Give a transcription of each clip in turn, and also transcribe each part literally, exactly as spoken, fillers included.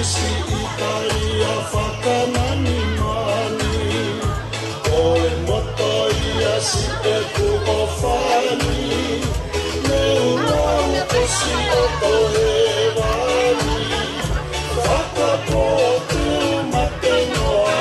Isi ʻItalia fakamanimani, ko e moto ia siʻeku ʻofa ni, ne u lau ko siʻoto hēvani, fakapotu mate noa.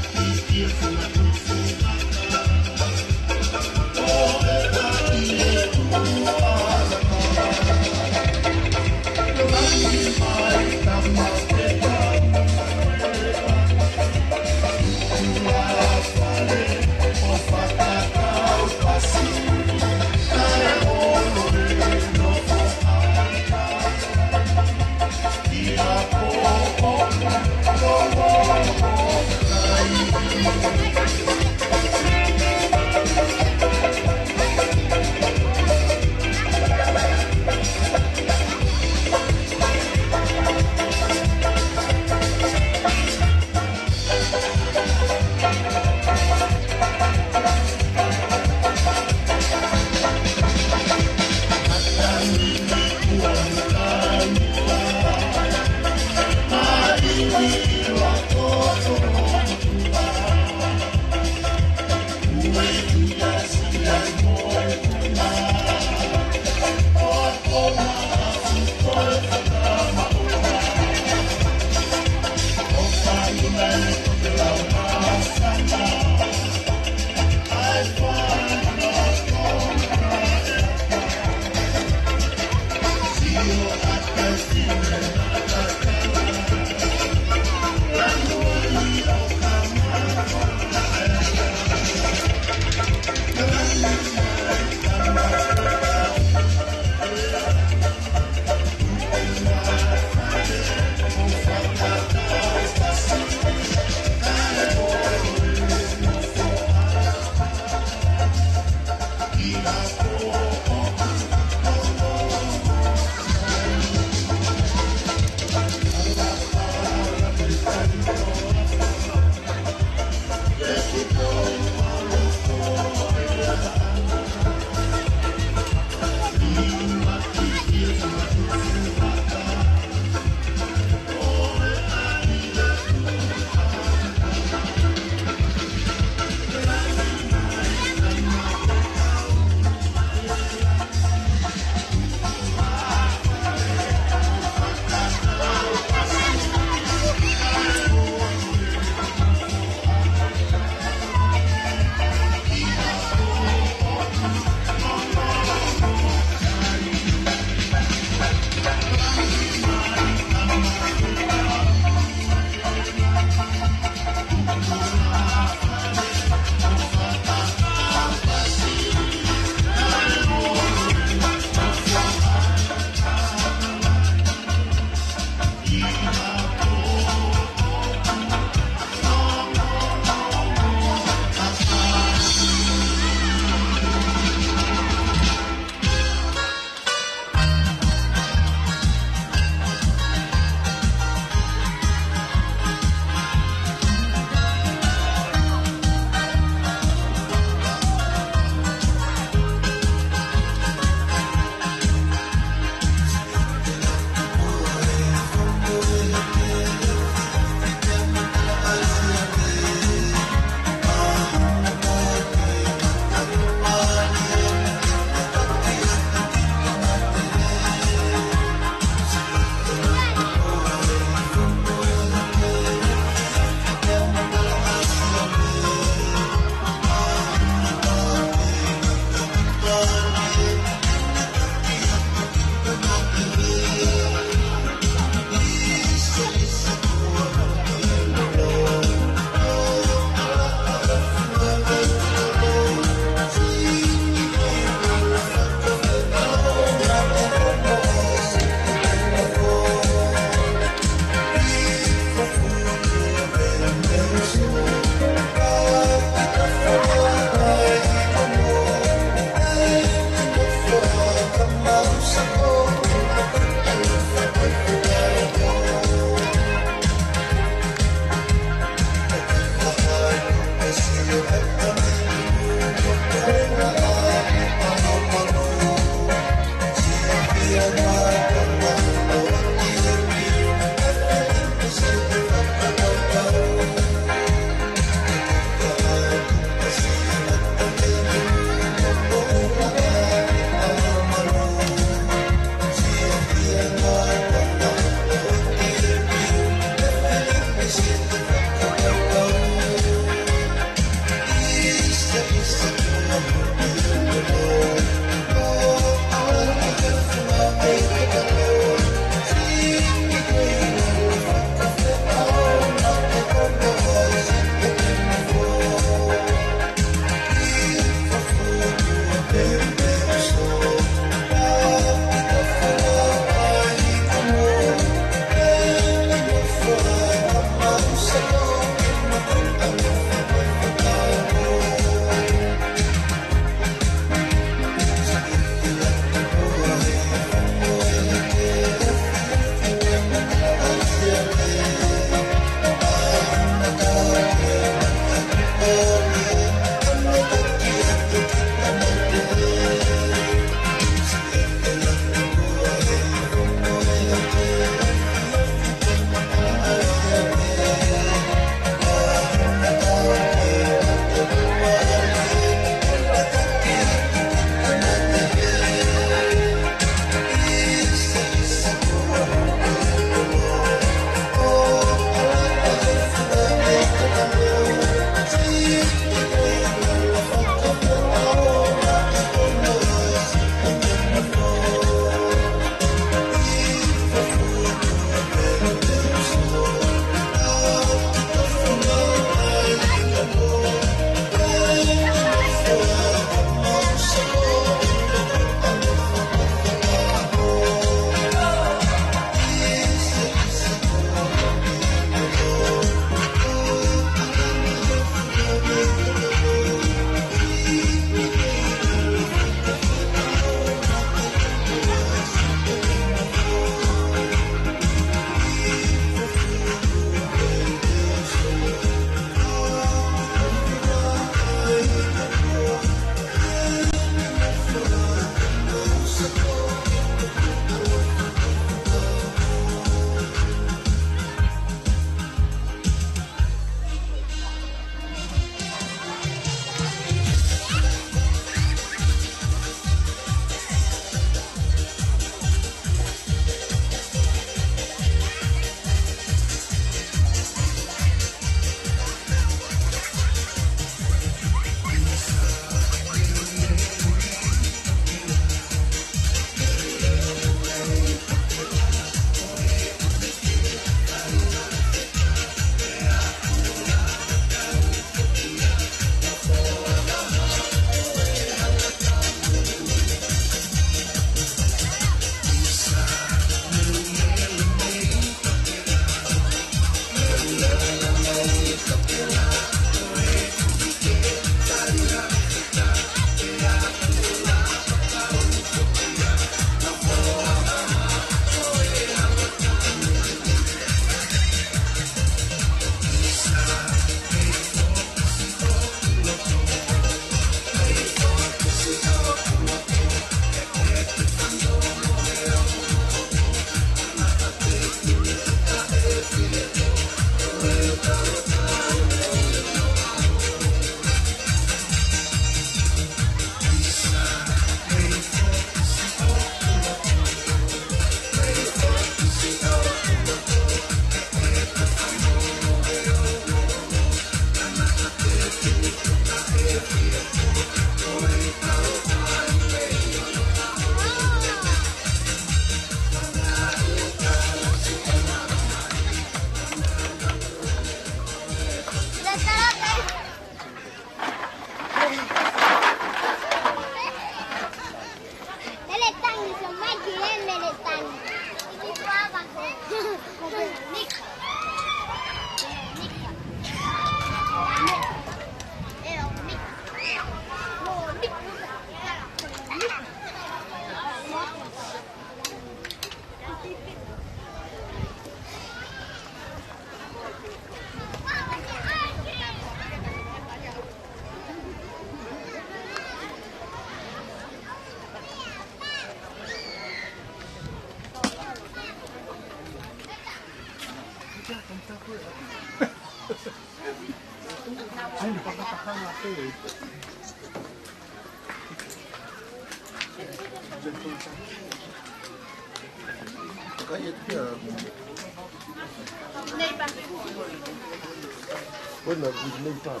Bueno, no importa.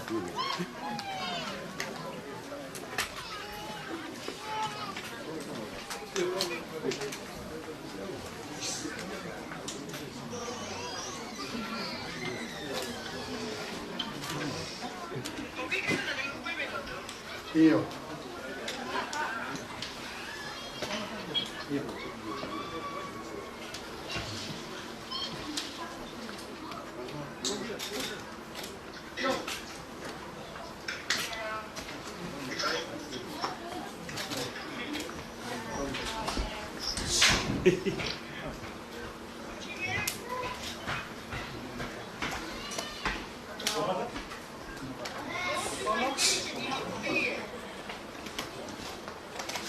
ʻIo. ʻIo.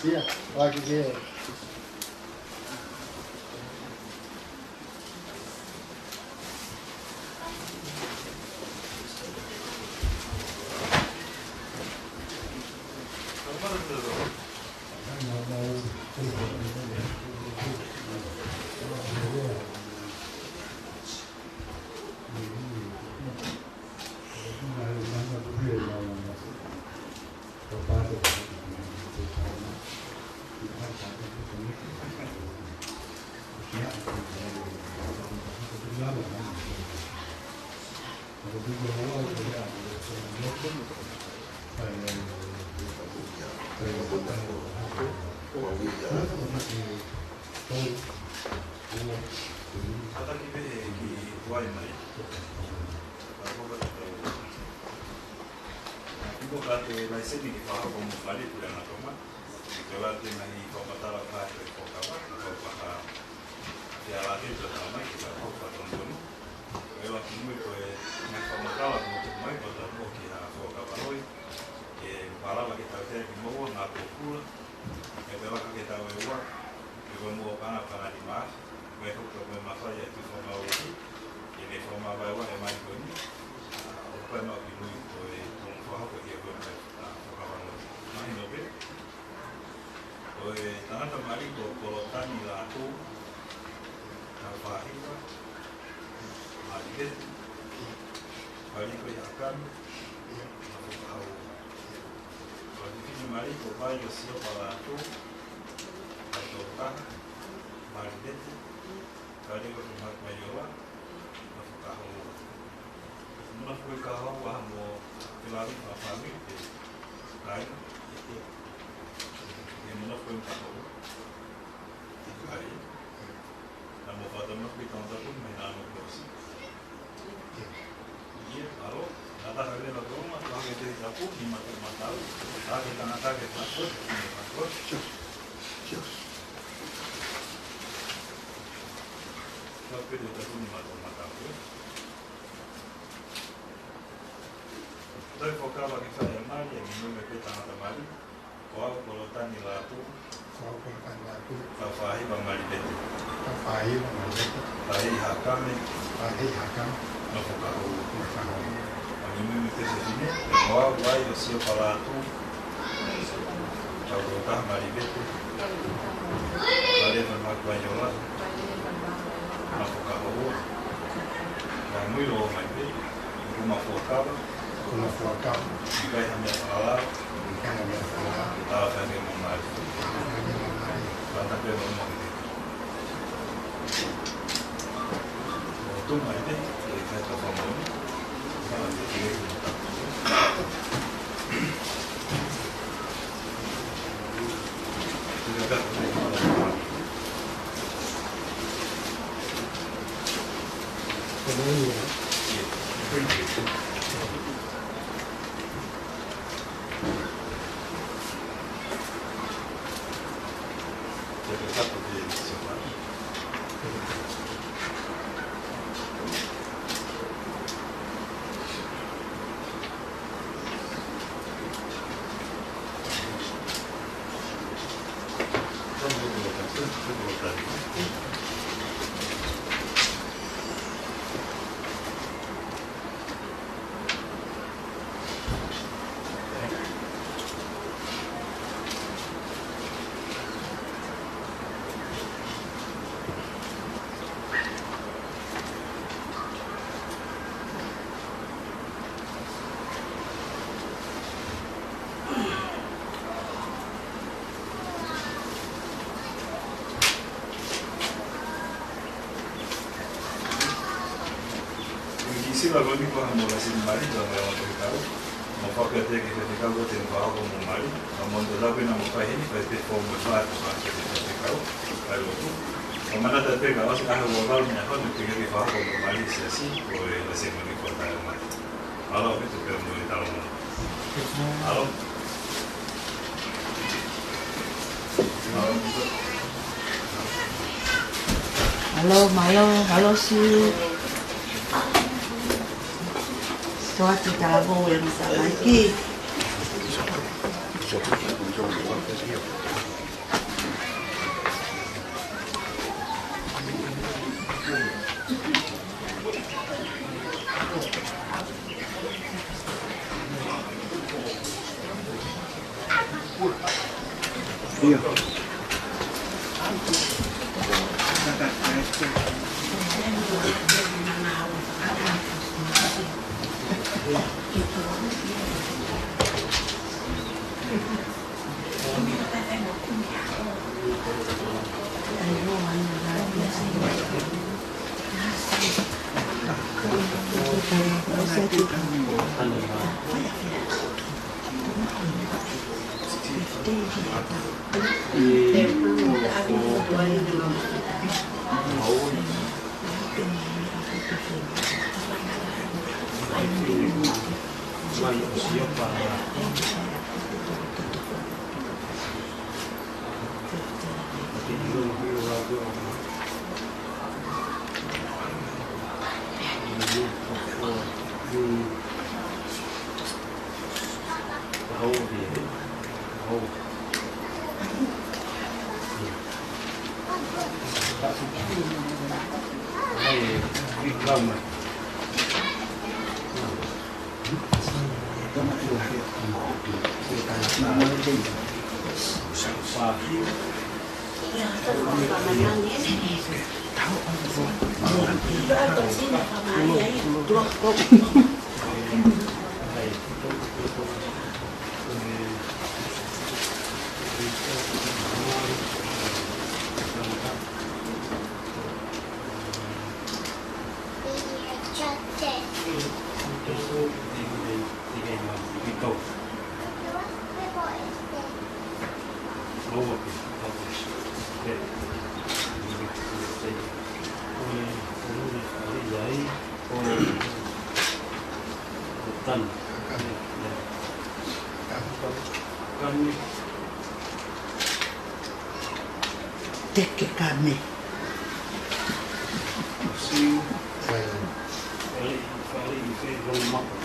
ʻIo, ʻoku ke. Kātaki pē ki Haʻapai mai. Ka ko ka tau. Ko ka te laiseni ke fakahoko mo fale pule angatonu. Ke lava ke ngaahi fakamatala fakahoko e fuakava, fakahoko. Ke ala ke tau mai, ke tau fakahoko. Ke lava ki mui ko e ngaahi fakamatala ko mai, ko tau ki ha fuakava loi. Ke palava ke tau te ki moua ngā pōpula. Ke lava ke tau e ua. Ke ko moua pana pana ni mā. Ko e hoko ko e mafai ʻa e tufa mau ʻi. Ke ne fakamavaeua e mai ko ni. ʻO pai mau ki mui ko e tō fakahoko ki he ko e mai. Fakahoko. Mahino pē. Ko e tangata mali ko Kolotani Lātū, Taufahiva Malivete, Paliko ʻi Hakame, Mafukahau. Ko e fefine mali ko Vaiosiopa Lātū, Tautokaha Malivete, Paliko ʻi Hakamai ʻOa, Mafukahau. Muna fue kahawa mo Filari ma fāmili pe kai. Ia muna fue kahawa. Kai. Na mo fata mo ki tanta pun me na no kosi. Ia, aro, na ta kare na toma, ta ke te tapu, ni mata mata, ta ke tangata ke tapu, ni mata. Sure. Sure. Ka pede tapu ni mata mata. Toe fuakava ke fai e mali, ʻe nunu me pē tangata mali. Ko au Kolotani Lātū. Ko au Kolotani Lātū. Taufahiva Malivete. Taufahiva Malivete. Lahi Hakame. Lahi Hakame. Mafukahau. Mafukahau. ʻE nunu me pē fefine. Ko au Vaiosiopa Lātū. Tautokaha Malivete. Paliko ʻi Hakamai ʻOa. Mafukahau. Ka mui lo mai pē. Ko ma fuakava. Ko ma fuakava. ʻIkai ha meʻa fakalao. ʻIkai ha meʻa fakalao. Tau fai ke mo mali. Tau fai ke mo mali. Tau fai ke mo mali. ʻO tō mai pē, ʻe kai ka famo. Sila ko eni ko ha mo la sini mali, la mo la mo kau. Mo fakaʻatā ki he fekau ko te mo fai ko mo mali. Ka mo te la ko ena mo fai heni, fai pē fomu ʻe fā, ko fā ki he fekau. Fai lotu. Ka manatuʻi pē ka ʻosi ʻaho ua valu ni ʻaho ni te ke fai ko mo mali, siasi, ko e la sini mali ko tae mai. Alo, ʻe te pē mo e tau mo. Alo. Alo, mālō, mālō Siu. Toa te talavou e misa laiki. Teke kame. Siu. Fale, fale i fe, longo mako.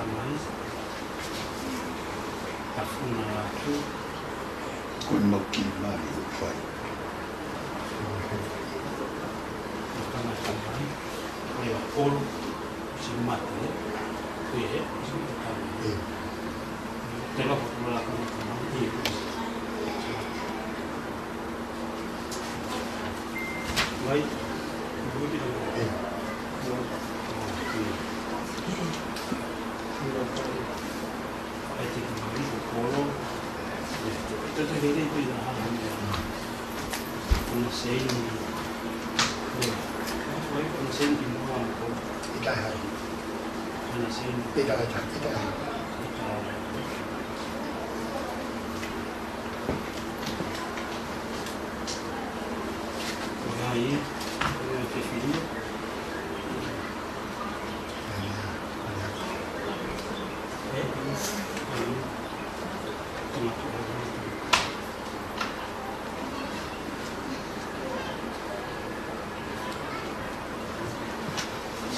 Tamai, tafuna atu. Ko e mau kiʻi mali ʻoku fai. Ko e tama tamai, ko e ʻolo, si mate, ē? Ko e, ē? Si mate tamai. Ē. Te loko tula ko e tamai, ē.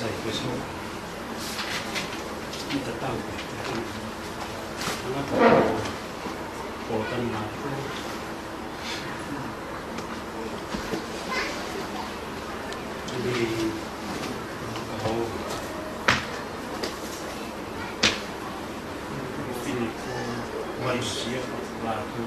Sai, ko e so. Ni tatau. Tangata. Ko tana. Ni ka hau. Fini ko. Wai sia. Lāku.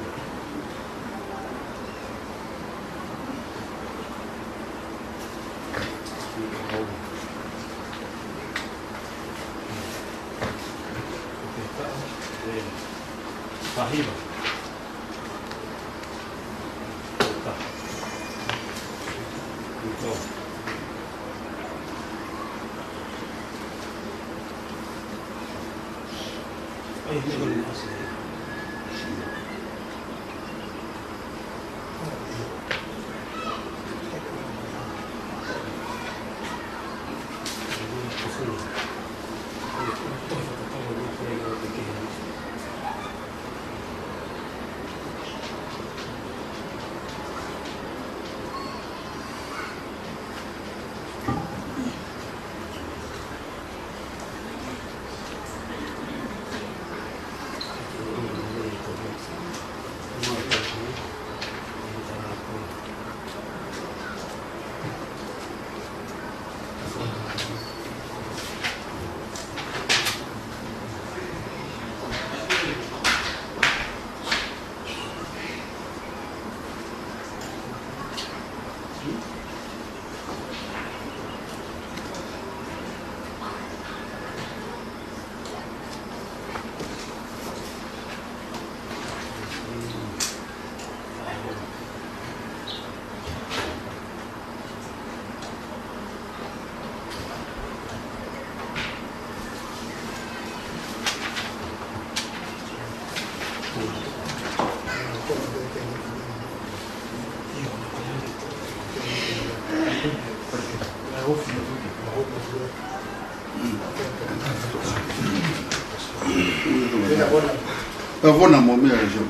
Ka kona mo mea e so.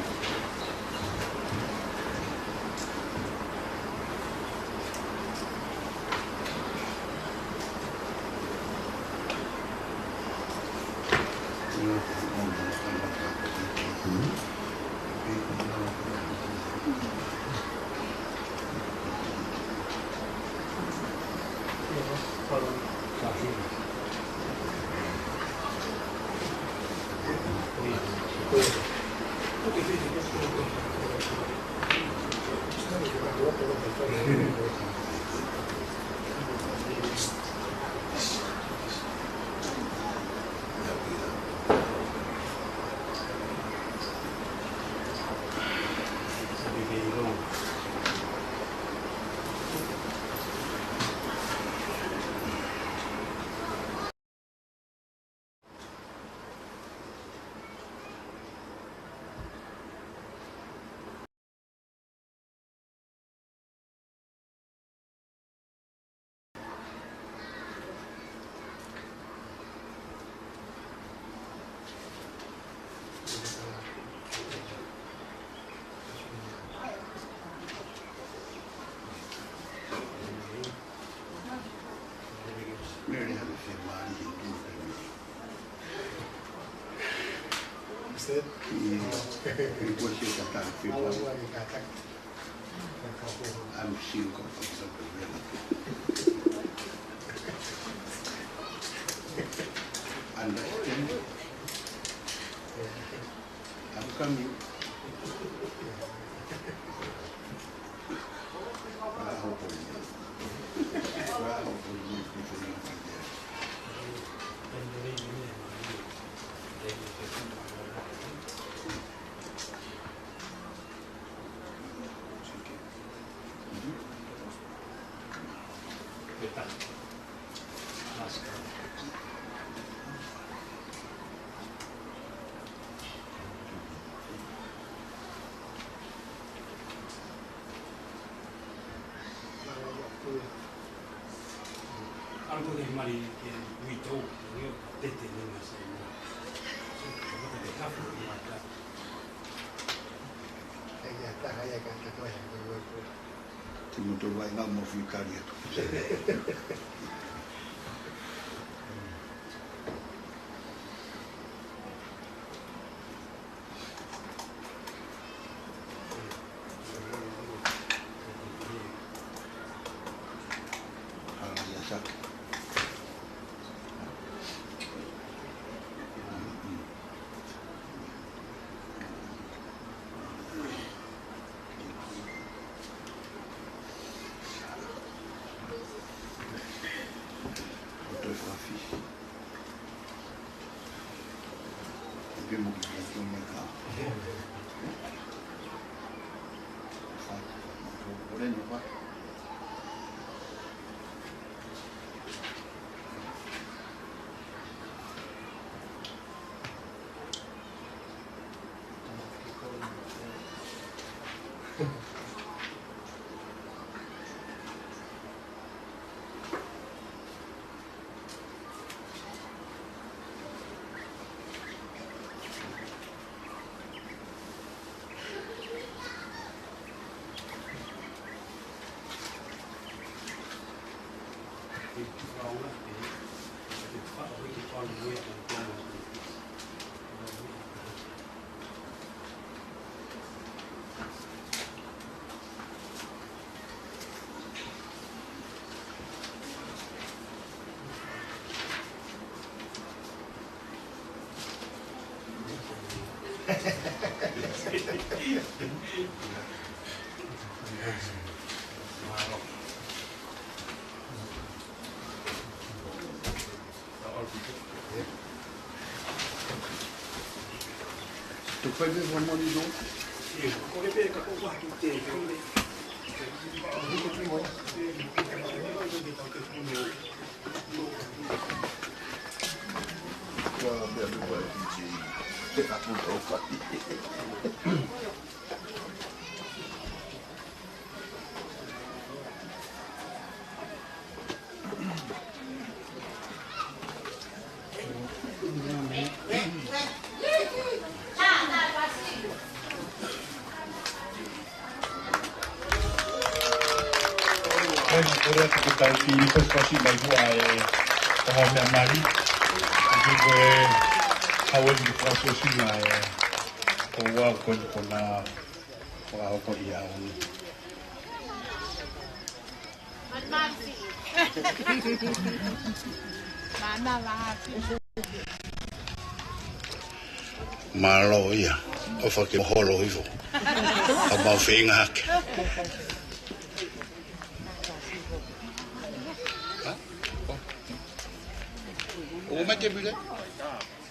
Is it? Yeah. It was just a time. I'm single for some reason. Understand? I'm coming. Te mo tō vai ngā mo fikaria. Hei, ko e atu ke tau ki he pasipasi mai ko ē ʻa e, ko e hā e meʻa mali. ʻOku ko e hau eni ke fakaʻosiʻosi mai ē. Ko ua ko eni ko na, ko ʻaho ko ia ʻaho ni. Mālō ia, ʻofa ke mahalo hifo. Ka mau feinga hake. ʻO mai te pile. ʻOku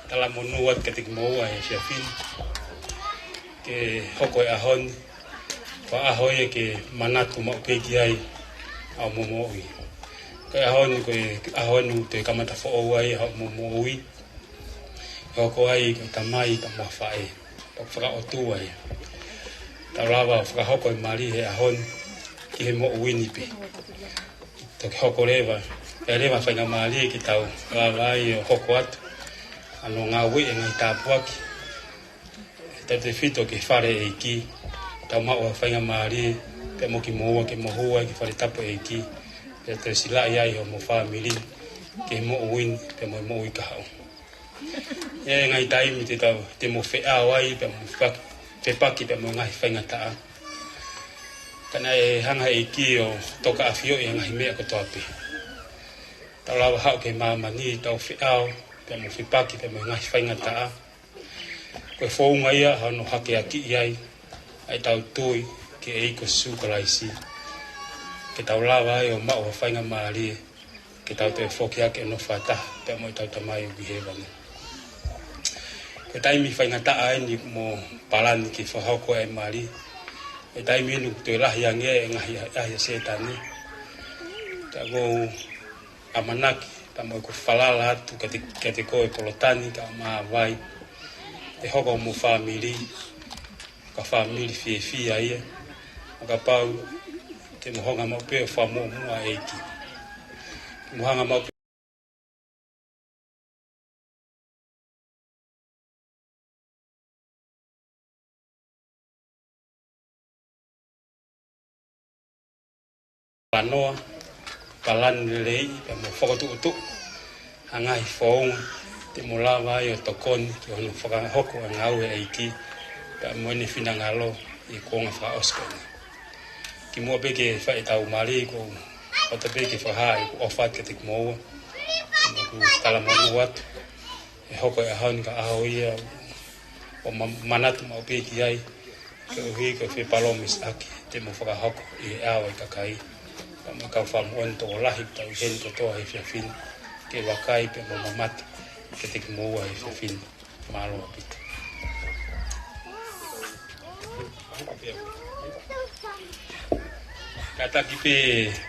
talamonū atu kiate kimoua ʻe Siafini ke hoko e ʻaho ni ko e ʻaho ia ke manatu maʻu pē ki ai hoʻomo moʻui. Ko e ʻaho ni, ko e ʻaho ni ʻoku te kamata foʻou ai hoʻomo moʻui. Hoko ai ko e tamai pea mo e faʻē, pea fakaʻotua ia. Tau lava fakahoko e mali he ʻaho ni ki he moʻui ni pē. Toki hoko leva, ʻe leva faingamālie ke tau lava ai ʻo hoko atu ʻo ngāueʻi e ngaahi tāpuaki, tautefito ki he fale ʻo e ʻEiki. Tau maʻu ha faingamālie pea mo kimoua ke mohu ai ki he fale tapu ʻo e ʻEiki, pea toe silaʻi ai hoʻomo fāmili ki he moʻui ni pea mo e moʻui kahaʻu. ʻI he ngaahi taimi te tau, te mo feʻao ai pea mo fak-, fepaki pea mo e ngaahi faingataʻa, ka naʻe hanga ʻe he ʻEiki ʻo tokaʻafioʻi e ngaahi meʻa kotoa pē. Tau lava haʻu ki he māmani, tau feʻao pea mo fepaki pea mo e ngaahi faingataʻa. Ko e founga ia hono hakeakiʻi ai ʻa ʻetau tui ki he ʻEiki ko Sīsū Kalaisi, ke tau lava ai ʻo maʻu ha faingamālie ke tau toe foki hake ʻo nofo fakataha pea mo ʻetau Tamai ʻoku ʻi hēvani. Ko e taimi faingataʻa eni ʻoku mo palani ke fakahoko ai e mali. Ko e taimi eni ʻoku toe lahi ange e ngaahi ʻahiʻahi ʻa Sētane. Ka ʻoku ou ʻamanaki pea mo ʻeku falala atu kiate, kiate koe Polotani kae ʻumaʻā Vai, ʻe hoko hoʻomo fāmili ko ha fāmili fiefia ia, ʻo kapau te mo hanga maʻu pē ʻo fakamuʻomuʻa e ʻEiki. Te mo hanga maʻu pē talanoa, palani lelei, pea mo fakatuʻutuʻu ha ngaahi founga te mo lava ai ʻo tokoni ki hono fakahoko e ngāue ʻa e ʻEiki pea mo ʻene finangalo ʻi he kuonga fakaʻosi ko eni. Kimuʻa pē ke fai ʻetau mali, ʻoku ou loto pē ke fakahā ʻeku ʻofa atu kiate kimoua. ʻOku ou talamonū atu ʻe hoko e ʻaho ni ko ha ʻaho ia ʻo ma-, manatu maʻu pē ki ai, koeʻuhi ko e fepalōmesi ʻaki te mo fakahoko ʻi he ʻao ʻo e kakai, pea mo e kau fakamoʻoni tokolahi ʻoku tau ʻi heni kotoa he efiafi ni, ke vakai pea mo mamata kiate kimoua he efiafi ni. Mālō ʻaupito. Kātaki pē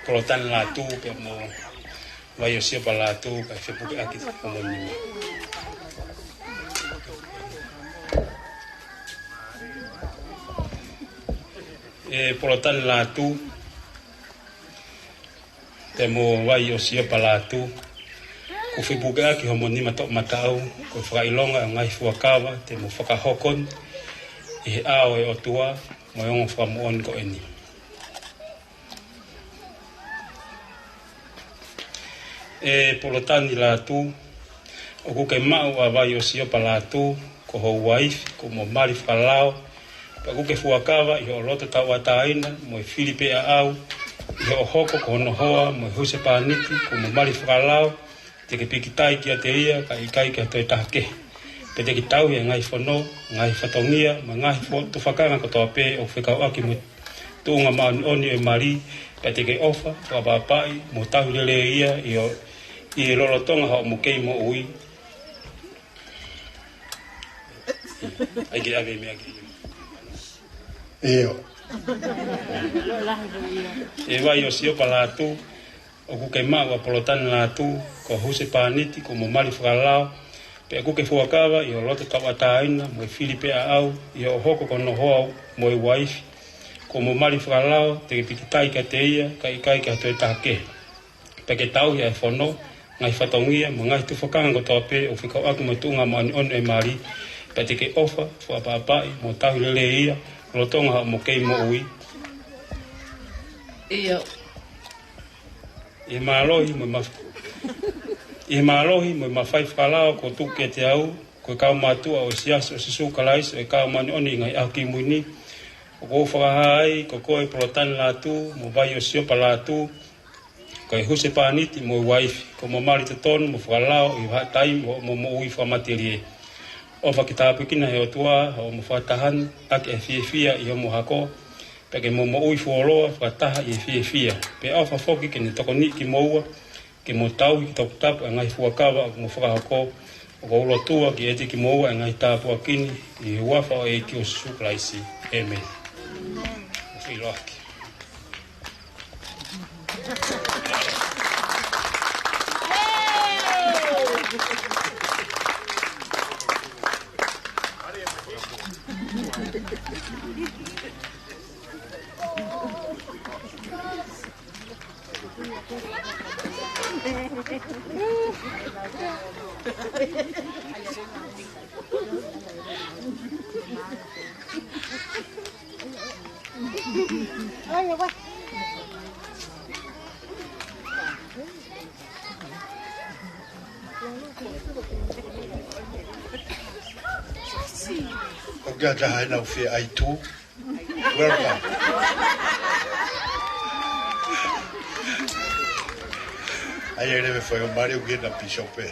Polotani Lātū pea mo Vai ʻo Siopa Lātū, kae fepukeʻaki hoʻomo nima. ʻE Polotani Lātū pea mo Vai ʻo Siopa Lātū, ʻoku fepukeʻaki hoʻomo nima toʻomataʻu, ko e fakaʻilonga ʻo e ngaahi fuakava te mo fakahoko ni ʻi he ʻao ʻo e ʻOtua mo e ongo fakamoʻoni ko eni. ʻE Polotani Lātū, ʻoku ke maʻu ʻa Vai ʻo Siopa Lātū ko ho uaifi, ko hoʻomo mali fakalao, pea ʻoku ke fuakava ʻi hoʻo loto tauʻatāina mo e fili pē ʻaʻau, ʻi hoʻo hoko ko hono hoa mo e husepāniti, ko hoʻomo mali fakalao te ke pikitai kiate ia, kae ʻikai ki ha toe taha kehe. Pea te ke tauhi e ngaahi fono, ngaahi fatongia, mo e ngaahi fo-, tufakanga kotoa pē ʻoku fekauʻaki mo e tuʻunga māʻoniʻoni ʻo e mali, pea te ke ʻofa, fakaʻapaʻapaʻi, mo tauhi lelei ia ʻi ho-, ʻi he lolotonga hoʻomo kei moʻui. ʻAi ke ʻave meʻa ki. ʻIo. ʻE Vai ʻo Siopa Lātū, ʻoku ke maʻu ʻa Polotani Lātū ko ho husepāniti, ko hoʻomo mali fakalao, pea ʻoku ke fuakava ʻi hoʻo loto tauʻatāina mo e fili pē ʻaʻau, ʻi hoʻo hoko ko hono hoa mo e uaifi, ko hoʻomo mali fakalao te ke pikitai kiate ia, kae ʻikai ki ha toe taha kehe. Pea ke tauhi ʻa e fono, ngaahi fatongia, mo e ngaahi tufakanga kotoa pē ʻoku fekauʻaki mo e tuʻunga māʻoniʻoni ʻo e mali, pea te ke ʻofa, fakaʻapaʻapaʻi, mo tauhi lelei ia, lolotonga hoʻomo kei moʻui. ʻIo. ʻI he mālohi mo e maf-, ʻi he mālohi mo e mafai fakalao kuo tuku kiate au, ko e kau mātuʻa ʻo e Siasi ʻo Sīsū Kalaisi ʻo e Kau Māʻoniʻoni ʻi he Ngaahi ʻAho Kimui Ni, ʻoku ou fakahā ai ko koe Polotani Lātū, mo Vai ʻo Siopa Lātū, ko e husepāniti mo e uaifi, ko hoʻomo mali totonu mo fakalao ʻi he vahaʻa taimi ʻo hoʻomo moʻui fakamatelie. ʻOfa ke tāpuekina ʻe he ʻOtua hoʻomo fakataha ni ʻaki e fiefia ʻi hoʻomo hako, pea ke mo moʻui fuoloa fakataha ʻi he fiefia. Pea ʻofa foki ke ne tokoniʻi kimoua ke mo tauhi ki he toputapu ʻa e ngaahi fuakava ʻoku mo fakahoko, ʻoku ou lotua ke ʻiate kimoua e ngaahi tāpuaki ni, ʻi he huafa ʻo e ʻEiki ko Sīsū Kalaisi. ʻĒmeni. Feʻiloaki. ʻOku ʻi ai ha taha ʻoku fie ʻai tū? Welcome. ʻAi ʻe leve fai ʻo mali ʻoku ʻi ai ha pīsope.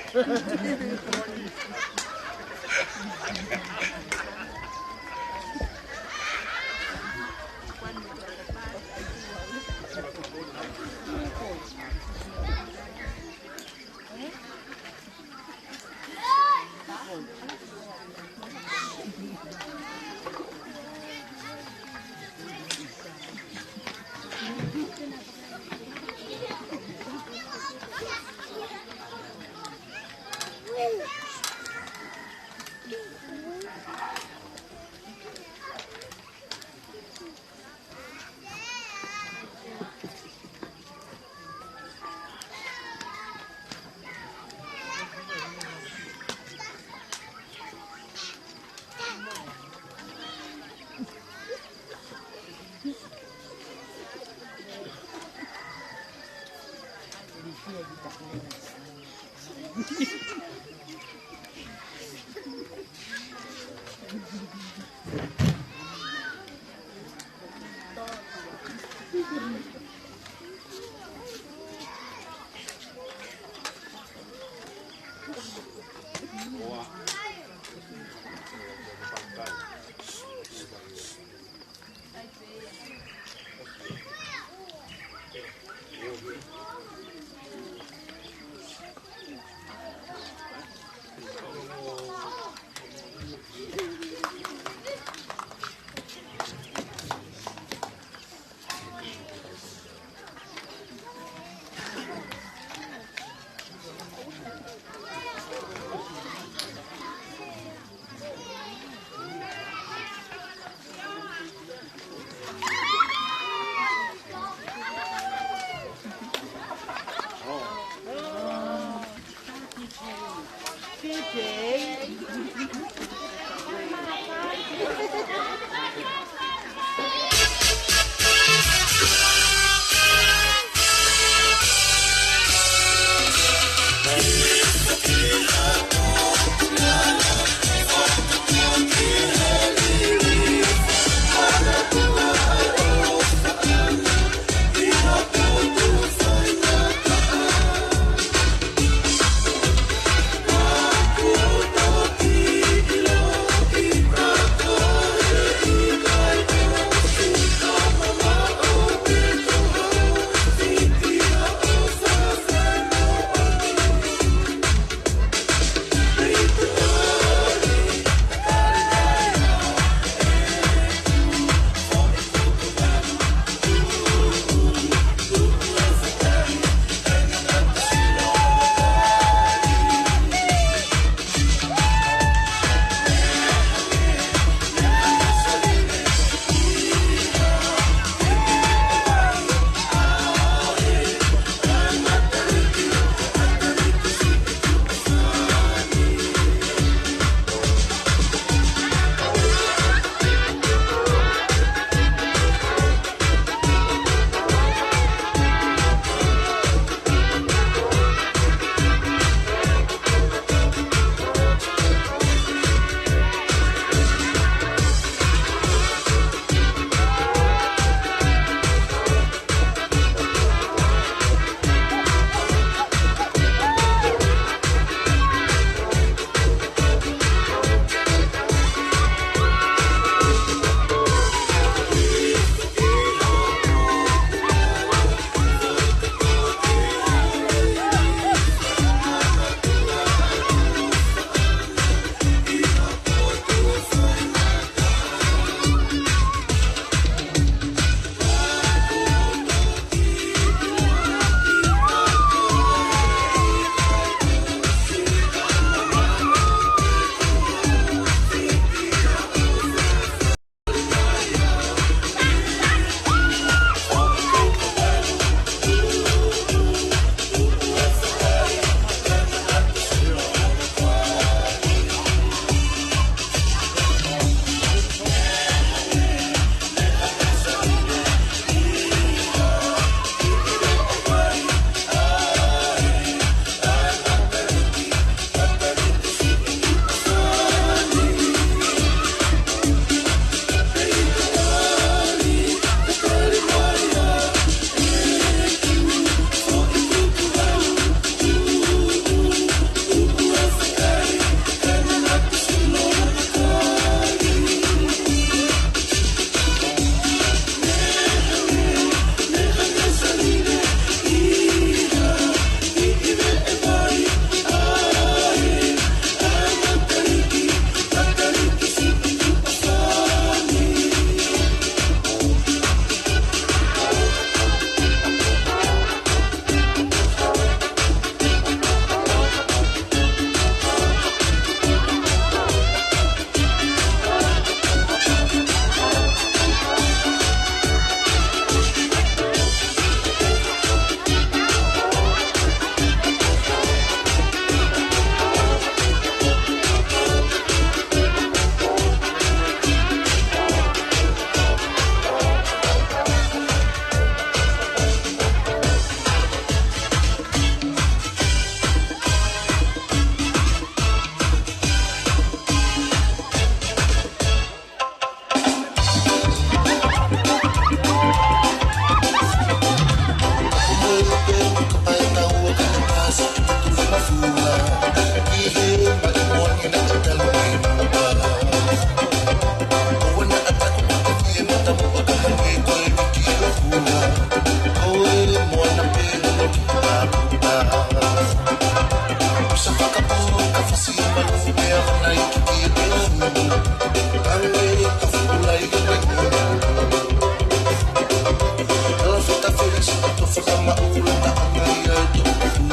Saka to fakamaʻulanga ʻana ia e toʻuku.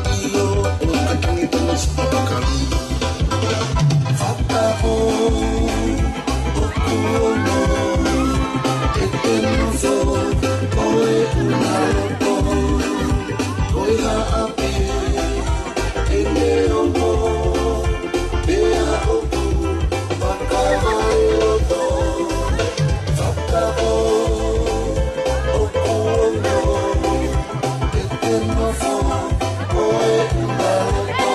ʻIo, ʻo ka tangi tana sipakakalu. Fakapō, ʻoku ono, ʻe te nofo, ʻo e ʻuna loto. Ko e haʻape, ʻe ne ongo, pea ʻoku fakavaʻe loto. Fakapō, ʻoku ono, ʻe te nofo, ʻo e ʻuna loto.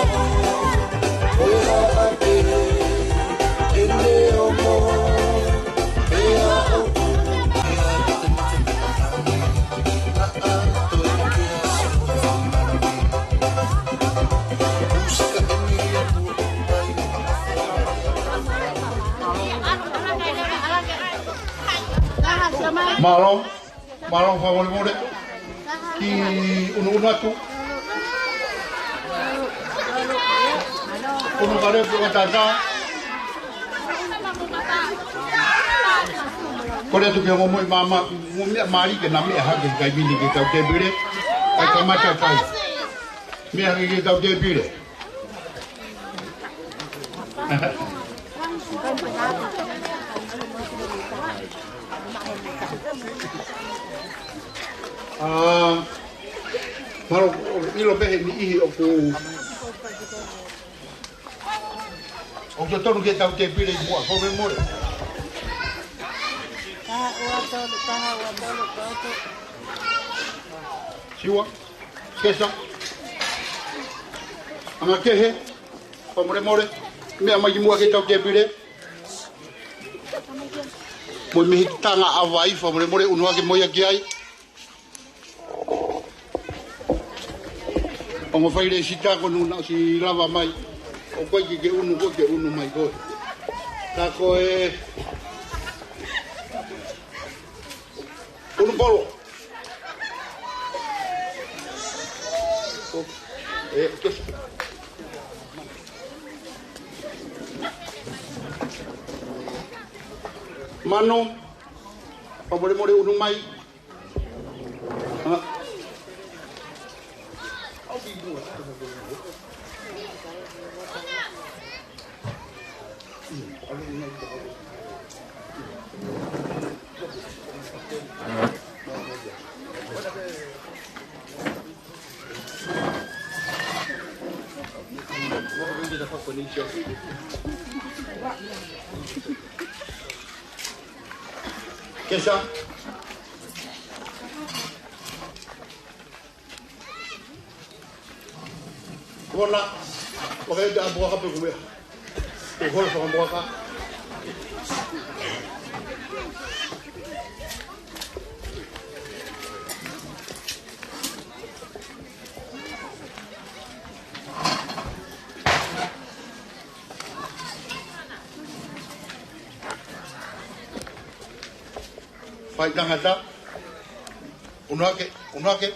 Ko e haʻape, ʻe ne ongo, pea ʻoku Mālō, mālō fakamolemole. Kiʻi ʻunuʻunu atu. ʻUnu kale pē ʻo tātā. Kole atu ke ongo moʻi māmā, mo meʻa mālie ke na meʻa hake ki he taimi ni ki heʻetau tēpile. ʻAi kamata kai. Meʻa hake ki heʻetau tēpile. ʻA, mālō, ʻilo pē he niʻihi ʻoku, ʻoku totonu ke tau tēpile ʻi muʻa, fakamolemole. Taha, ua, tolu, taha, ua, tolu, tolu. Siua. Kesa. Anga kehe. Fakamolemole. Meʻa mai ki muʻa ke tau tēpile. Mo e mehikitanga ʻa vai, fakamolemole, ʻunu hake mo ia ki ai. Ongo fai lēsisita ko ʻenu naʻa ʻosi lava mai. ʻOku ʻikai ke ke ʻunu koe, ke ʻunu mai koe. Ka ko e ʻunu polo. ʻE, kesa. Mano, fakamolemole ʻunu mai. Ha? Kesa. Kona, waka e te ʻapuaka pe kuea. Ko hola fakamoaka. Fai tangata. ʻUnu hake, ʻunu hake.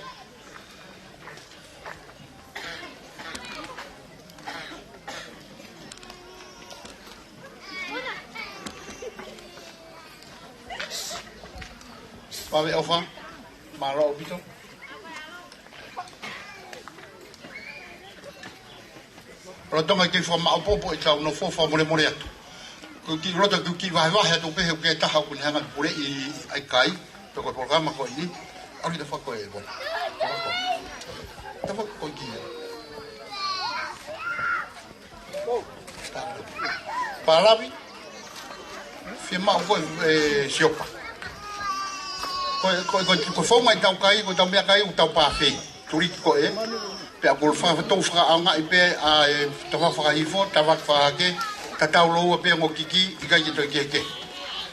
Pave ʻofa, mālō ʻaupito. Lolotonga ke fakamaʻopoʻopo ʻetau nofo, fakamolemole atu. Ko e kiʻi loto ke u kiʻi vahevahe atu pē he ʻoku ʻi ai e taha ʻoku ne hanga ʻo puleʻi ʻa e kai, pe ko e polokalama ko eni. ʻAlu ki he tafaʻaki ko ē, Bona. Tafaʻaki ko ē ki ai. Palavi. Fiemaʻu ko ē, e, Siopa. Ko e, ko e, ko e, ko e founga ʻetau kai, ko ʻetau meʻakai, ko ʻetau pāfei. Tuliki ko ē. Pea ko e faka-, tau fakaʻaongaʻi pē ʻa e tafaʻaki fakahihifo, tafaʻaki fakahake, tatau lōua pē ongo kiki, ʻikai ke toe kehekehe.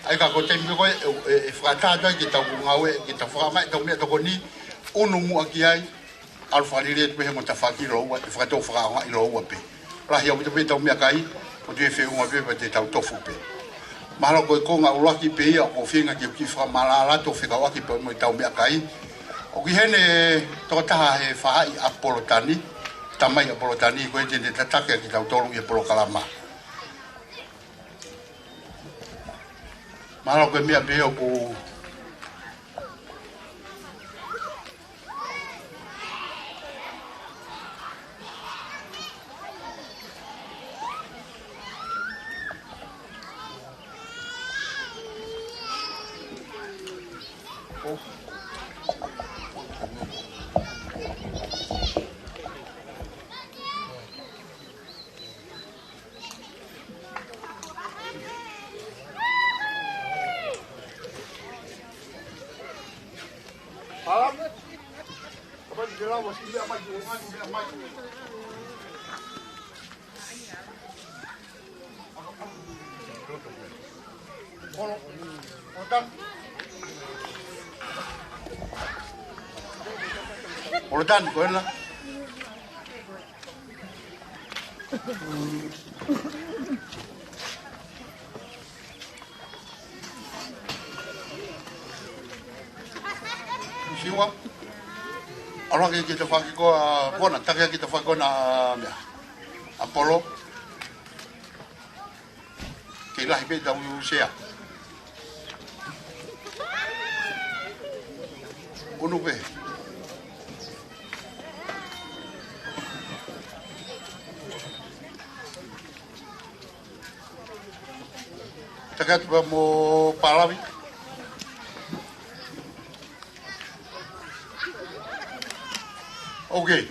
ʻA ia ka ko e taimi ko ē, e, e, e fakaʻatā atu ai ke tau ngāue, ke tau fakaʻaongaʻi ʻetau meʻatokoni, ʻunu muʻa ki ai, ʻalu fakalele atu pē he ongo tafaʻaki lōua, ʻe fakatou fakaʻaongaʻi lōua pē. Lahi ʻaupito pē ʻetau meʻakai, ʻoku toe feʻunga pē pea te tau tofu pē. Mahalo ko e konga ʻuluaki pē ia ʻoku ou feinga ke u kiʻi fakamaʻalaʻala atu ʻo fekauʻaki pē mo ʻetau meʻakai. ʻOku ʻi heni e tokotaha he faʻahi ʻa Polotani, tamai ʻa Polotani, ko ia te ne tataki ʻa kitautolu ʻi he polokalama. Mahalo ko e meʻa pē ʻoku Polotan, ko ena. Siua. ʻAlu hake ki he tafaʻaki ko ē ʻa Vona, taki hake ki he tafaʻaki ko ena ʻa meʻa. ʻA Polo. Kei lahi pē tau sea. ʻUnu pē. Taki atu pē mo Palavi. Okay.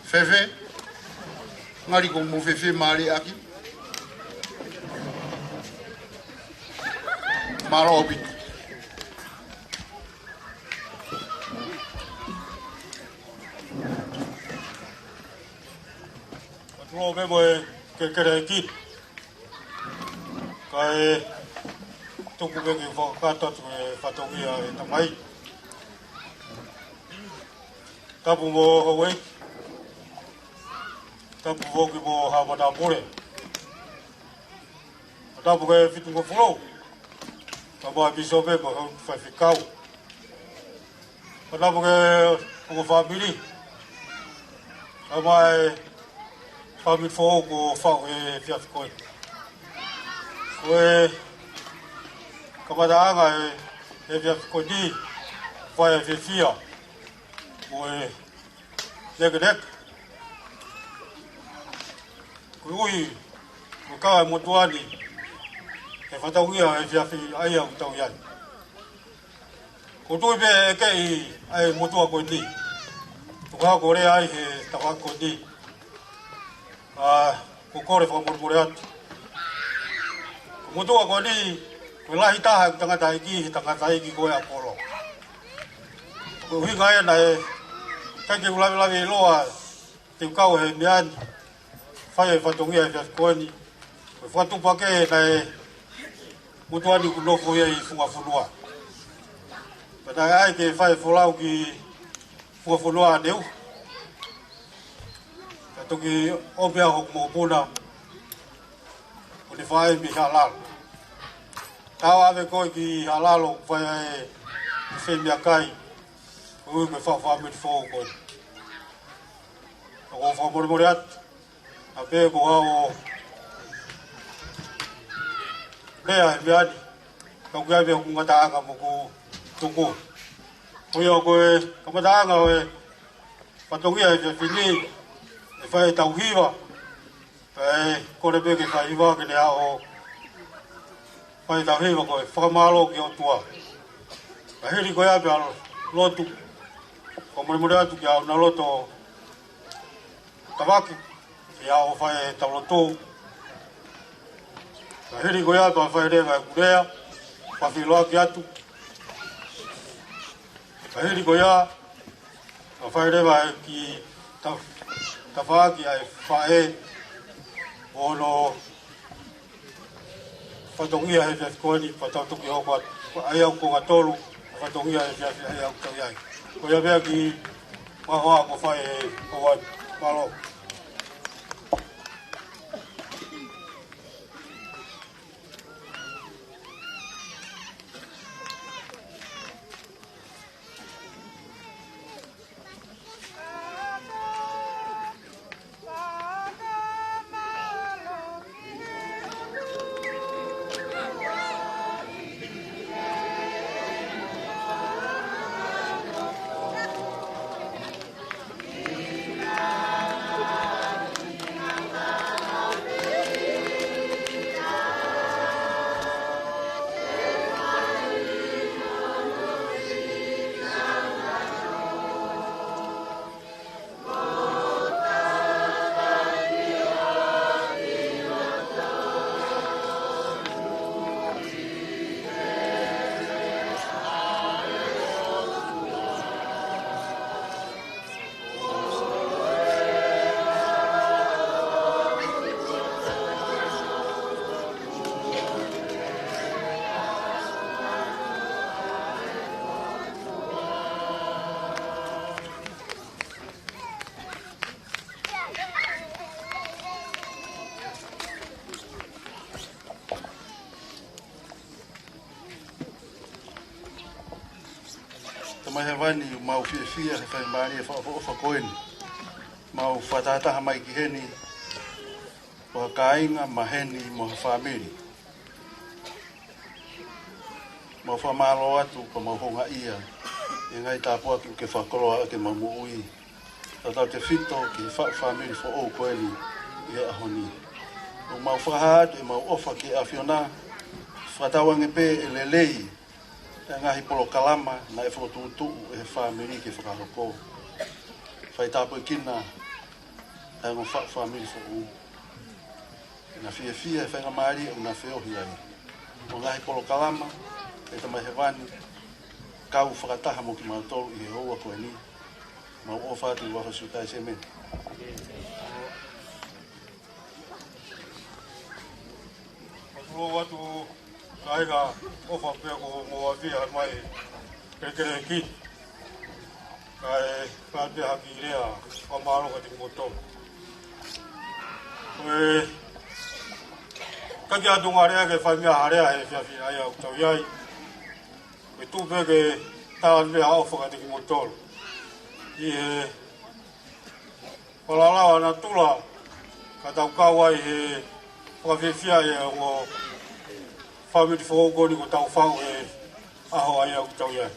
Fefe, ngali ko mo fefe mali aki. Mālō ʻaupito. Mālō pē mo e ke kere ki. Kae tuku pē ke fakakakato atu e fatongia e tamai. Tapu mo Houʻeiki. Tapu foki mo Haʻamanapule. Tapu ki he Fitungofulu. Tapu mo e Pīsope mo e Faifekau. Tapu ki he ongo fāmili. Tapu mo e fāmili foʻou kuo faʻu he efiafi ko eni. Ko e kamataʻanga e, he efiafi ko eni, fai e fiefia mo e nekeneke. Koeʻuhi ko e kau e motuʻa ni he fatongia e efiafi ʻa ia ʻoku tau ʻi ai. ʻOku ou tui pē ʻe kei ʻi ai e motuʻa ko eni. Tuku hake ko e lea ai he tafaʻaki ko eni. ʻA, ʻoku ou kole fakamolemole atu. Ko e motuʻa ko eni, ko e lahi taha e tangataʻeiki, he tangataʻeiki ko ē ʻa Polo. Ko e ʻuhinga ia naʻe ʻikai ke u lavelave ʻiloa te u kau he meʻa ni, fai e fatongia he efiafi ko eni. Ko e fakatupu ake naʻe motuʻa ni ʻoku nofo ia ʻi Fungafonua. Pea naʻe ʻai ke fai e folau ki Fungafonua ʻaneuhu. Ka toki ʻomi ʻe hoku mokopuna, ʻo ne fai mei Haʻalalo. Tau ʻave koe ki Haʻalalo, fai ai e fai meʻakai, koeʻuhi ko e faʻu fāmili foʻou ko eni. ʻOku ou fakamolemole atu, ʻa pē ko au ʻo lea he meʻa ni, ka ʻoku ʻi ai pē hoku ngataʻanga mo hoku tuku. Ko ia ko e kamataʻanga ʻo e fatongia he efiafi ni, ʻe fai e tauhi hiva, pea ʻe kole pē ke fai hiva ke ne aʻu ʻo fai e tauhi hiva ko e fakamālō ki he ʻOtua. Pea hili ko ia pea lotu, fakamolemole atu ki he ʻauna loto Tavake, ke aʻu ʻo fai e tau lotu. Pea hili ko ia pea fai leva e kulea, pea filo atu. Pea hili ko ia, pea fai leva e kiʻi ta-, tafaʻaki ʻa e faʻē, ʻo hono fatongia he efiafi ko eni, pea tau toki hoko atu. ʻA ia ʻoku konga tolu, fatongia he efiafi ʻa ia ʻoku tau ʻi ai. Ko ia pea ki he hoa ko fai e hoa. Mālō. Mai hēvani, ʻoku mau fiefia he faingamālie fakaʻofoʻofa ko eni. Mau fakatahataha mai ki heni, ko ha kāinga maheni mo ha fāmili. Mau fakamālō atu ka mau houngaʻia he ngaahi tāpuaki ʻoku ke fakakoloa ʻaki ʻemau moʻui. Tautautefito ki he faʻu fāmili foʻou ko eni ʻi he ʻaho ni. ʻOku mau fakahā atu ʻemau ʻofa ki he ʻAfiona, fakatauange pē ʻe lelei ʻa e ngaahi polokalama naʻe fokotuʻutuʻu ʻe he fāmili ke fakahoko. Fai tāpuekina ʻa e ongo faʻu fāmili foʻou. Naʻa fiefia he faingamālie ʻoku na feohi ai. Mo e ngaahi polokalama, ʻe Tamai Hēvani, kau fakataha mo kimautolu ʻi he houa ko eni. Mau ʻofa atu ʻi he huafa ʻo Sīsū Kalaisi, ʻēmeni. Tulou atu, kāinga, ʻofa pē ko mo avia mai kelekele ki. Kae pāpē haki lea, fakamālō kiate kimoutolu. Ko e, ʻikai ke ʻatu ngā lea ke fai mei ha lea he efiafi ʻa ia ʻoku tau ʻi ai. Ko e tuʻu pē ke tala atu pē ha ʻofa kiate kimoutolu. ʻI he falala ʻa natula, ka tau kau ai he fakafiefia ʻa e ongo fāmili foʻou ko eni kuo tau faʻu he ʻaho ʻa ia ʻoku tau ʻi ai.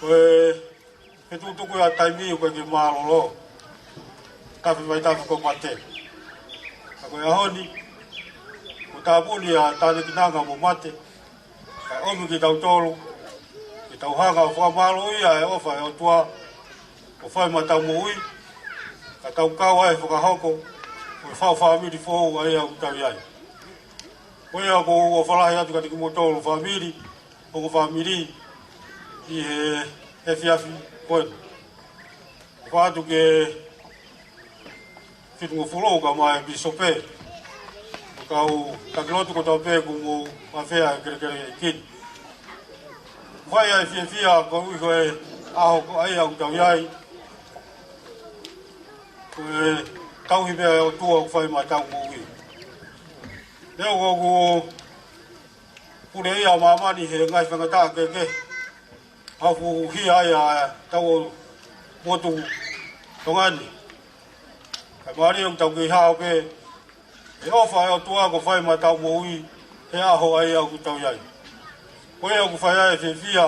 Ko e, he tukutuku ʻa e taimi ʻoku ʻikai ke mālōlō. Tafe mai tafe ko mate. Ka ko e ʻaho ni, kuo tāpuni ʻa e tānekinanga mo mate. Kae ʻomi kitautolu, ke tau hanga ʻo fakamālōʻia e ʻofa ʻa e ʻOtua, kuo fai maʻa ʻetau moʻui, ka tau kau ai he fakahoko ʻo e faʻu fāmili foʻou ʻa ia ʻoku tau ʻi ai. Ko ia ʻoku ou ʻofa lahi atu kiate kimoutolu fāmili, ongo fāmili, ʻi he efiafi ko eni. ʻOfa atu ke fitungofulu ka mai pīsope. Kau taki lotu kotoa pē kuo mou mafeʻi e kelekele ki. Fai ʻa e fiefia koeʻuhi ko e ʻaho ko ia ʻoku tau ʻi ai. Ko e tauhi pē ʻa e ʻOtua ʻoku fai maʻa ʻetau moʻui. Leo ko ʻoku pule ia ʻa māmani he ngaahi faingataʻa kehekehe. Afu hia ai ʻa ʻetau motu Tonga ni. Kae mālie ʻoku tau kei hao pē he ʻofa ʻa e ʻOtua kuo fai maʻa ʻetau moʻui he ʻaho ʻa ia ʻoku tau ʻi ai. Ko ia ʻoku fai ai e fiefia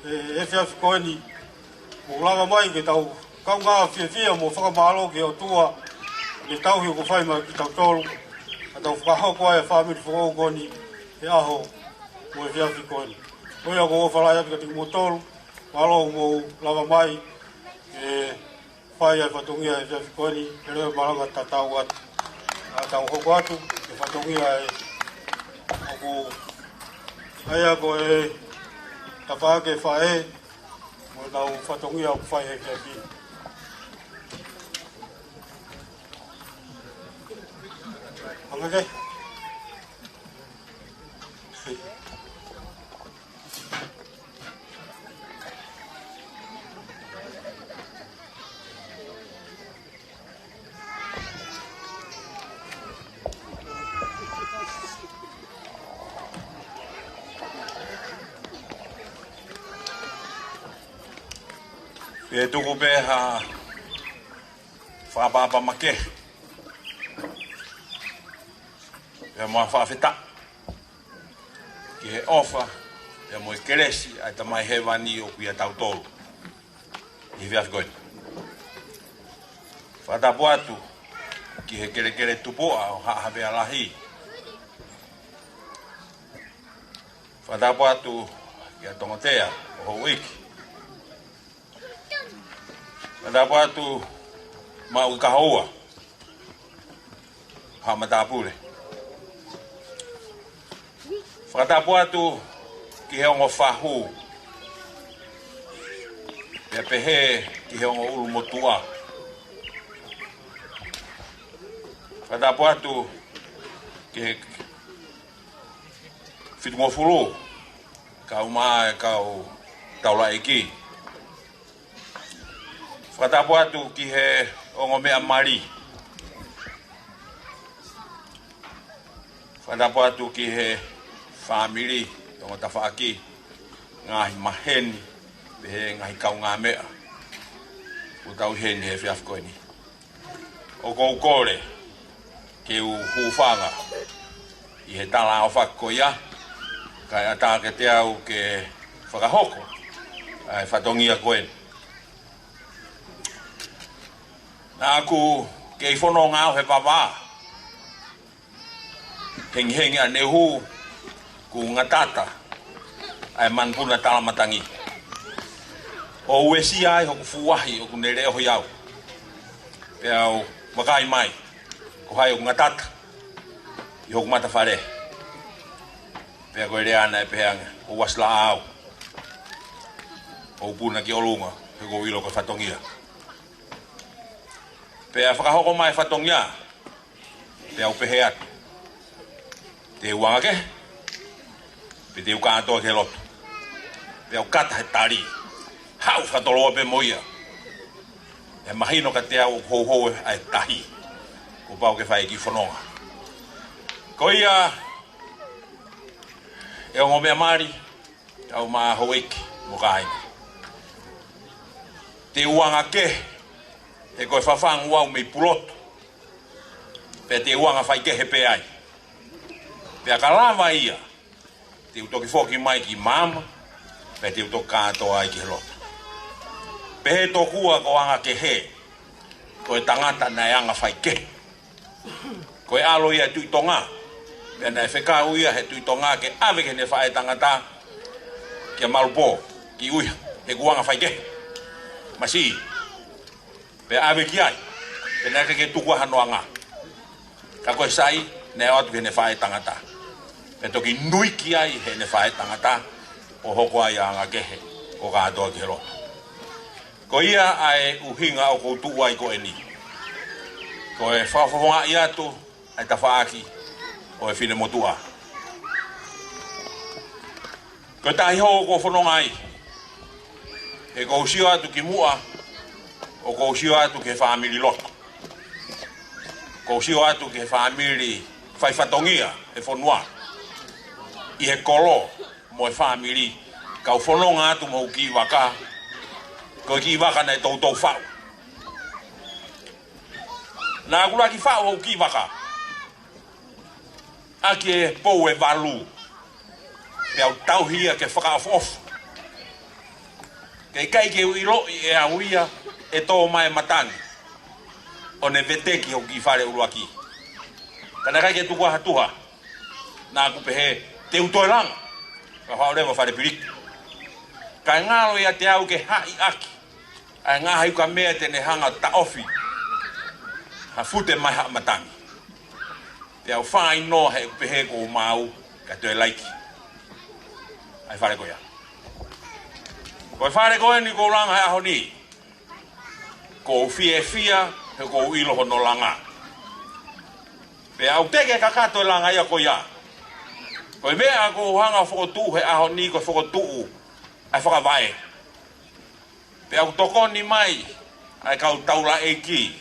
he efiafi ko eni. Mou lava mai ke tau kaungā fiefia mo fakamālō ki he ʻOtua he tauhi kuo fai maʻa kitautolu. Ka tau fakahoko ai e fāmili foʻou ko eni he ʻaho mo e efiafi ko eni. Ko ia ʻoku ou ʻofa lahi atu kiate kimoutolu, mālō mou lava mai ke fai ʻa e fatongia he efiafi ko eni, he leo malanga tatau atu. ʻA tau hoko atu, ke fatongia ʻe ʻoku ʻa ia ko e tafaʻaki ʻa e faʻē, mo ʻenau fatongia ʻoku fai he efiafi. Hanga ke? Pea tuku pē ha fakaʻapaʻapa makehe. Pea mo e fakafetaʻi ki he ʻofa, pea mo e kelesi ʻa e Tamai Hēvani ʻoku ʻiate kitautolu ʻi he efiafi ko eni. Fakatapu atu ki he kelekele tupuʻa ʻo Haʻa Havea Lahi. Fakatapu atu kia Tongotea ʻo Houʻeiki. Fakatapu atu Maʻu ʻi Kahoua, Haʻa Matāpule. Fakatapu atu ki he ongo fahu, pea pehē ki he ongo ʻulumotuʻa. Fakatapu atu ki he fitungofulu, kau mai e kau taulaʻeiki. Fakatapu atu ki he ongo meʻa mali. Fakatapu atu ki he fāmili, ongo tafaʻaki, ngaahi maheni, Pehē ngaahi kaungāmeʻa ʻoku tau ʻi heni he efiafi ko eni. ʻOku ou kole ke u hūfanga ʻi he talaʻofa ko ia, kae ʻatā kiate au ke fakahoko ʻa e fatongia ko eni. Naʻá ku kei fononga au he vavā hengihengi ʻaneuhu, kuo ngatata ʻa e manupuna talamatangi. ʻO uesia ai hoku fuahi ʻoku ne leʻohi au. Pea u vakai mai, ko hai ʻoku ngatata ʻi hoku matafale. Pea ko e lea naʻe pehē ange, ʻoua ʻe laʻā au. ʻOu puna ki ʻolunga, he ʻoku ou ʻilo ko e fatongia. Pea fakahoko mai e fatongia, pea u pehē atu, te u anga kehe, pe te u kātoa ki he lotu. Pea u kata he tali, haʻu fakatoloa pē mo ia. ʻE mahino kiate au ʻoku houhou ʻa e tahi, kuo pau ke fai e kiʻi fononga. Ko ia, ʻe ongo meʻa mali, kau ma houʻeiki mo kāinga. Te u anga kehe, he ko e fafangu au mei Pulotu. Pea te u anga faikehe pē ai. Pea ka lava ia, te u toki foki mai ki māmani, pea te u toki kātoa ai ki he lotu. Pehē tokua ko e anga kehe, ko e tangata naʻe anga faikehe. Ko e ʻalo ia ʻo e Tuʻi Tonga. Pea naʻe fekau ia he Tuʻi Tonga ke ʻave ki heʻene faʻētangata kia Malupō, ki ʻUiha, he kuo anga faikehe. Masiʻi. Pea ʻave ki ai. Pea naʻe ʻikai ke tuku ai hano anga. Ka ko e sai, naʻe ʻoatu ki heʻene faʻētangata. Pea toki nui ki ai heʻene faʻētangata, ʻo hoko ai ʻa e anga kehe, ʻo kātoa ki he lotu. Ko ia ʻa e ʻuhinga ʻoku ou tuʻu ai ko eni. Ko e fakafofongaʻi atu ʻa e tafaʻaki ʻo e finemotuʻa. Ko e tahi hou ʻoku ou fononga ai, he ʻoku ou sio atu ki muʻa, ʻoku ou sio atu ki he fāmili lotu. ʻOku ou sio atu ki he fāmili faifatongia he fonua. ʻI he kolo, mo e fāmili, kau fononga atu mo hoku kiʻi vaka, ko e kiʻi vaka naʻe toutou faʻu. Naʻá ku laki faʻu hoku kiʻi vaka ʻaki e pou ʻe valu, pea u tauhi ia ke fakaʻofoʻofa. Kae ʻikai ke u ʻiloʻi ʻe au ia ʻe tō mai e matangi ʻo ne veteki hoku kiʻi fale ʻuluaki. Ka naʻe ʻikai ke tuku ai ha tuha. Naʻá ku pehē, te u toe langa. Ka faʻo leva fale piliki. Kae ngalo ʻiate au ke haʻi ʻaki ʻa e ngaahi ukamea te ne hanga ʻo taʻofi ha fute mai haʻa matangi. Pea u fāinoa he ʻeku pehē kuo u maau, ka toe laiki ʻa e fale ko ia. Ko e fale ko eni ʻoku ou langa he ʻaho ni, ʻoku ou fiefia he ʻoku ou ʻilo hono langa. Pea ʻoku teʻeki kakato e langa ia ko ia. Ko e meʻa ʻoku ou hanga ʻo fokotuʻu he ʻaho ni ko e fokotuʻu ʻa e fakavaʻe. Pea ʻoku tokoni mai ʻa e kau taulaʻeiki.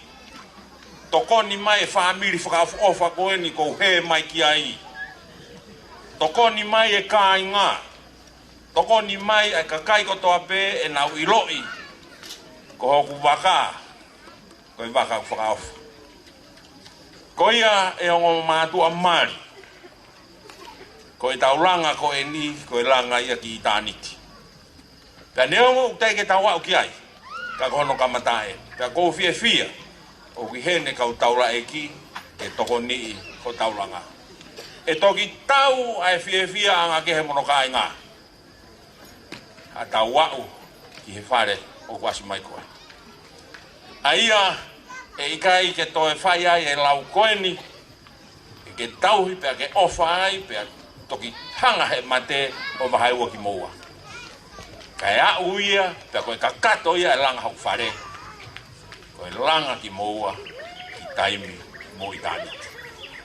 Tokoni mai e fāmili fakaʻofoʻofa ko eni ʻoku ou hē mai ki ai. Tokoni mai e kāinga. Tokoni mai ʻa e kakai kotoa pē ʻenau ʻiloʻi ko hoku vaka, ko e vaka ʻoku fakaʻofa. Ko ia ʻe ongo mātuʻa mali, ko ʻetau langa ko eni, ko e langa ia ki ʻitāniti. Pea neongo ʻoku teʻeki ke tau aʻu ki ai, ka ko hono kamataʻanga. Pea ʻoku ou fiefia ʻoku ʻi heni e kau taulaʻeiki ke tokoniʻi hotau langa. ʻE toki tau ʻa e fiefia anga kehe mo hono kāinga, ʻa tau aʻu ki he fale ʻoku ʻasi mai ko ē. ʻA ia, ʻe ʻikai ke toe fai ai e lau ko eni, ke ke tauhi pea ke ʻofa ai, pea toki hanga he mate ʻo vaheua kimoua. Kae aʻu ia, pea ko e kakato ia e langa hoku fale, ko e langa kimoua ki taimi mo ʻitāniti.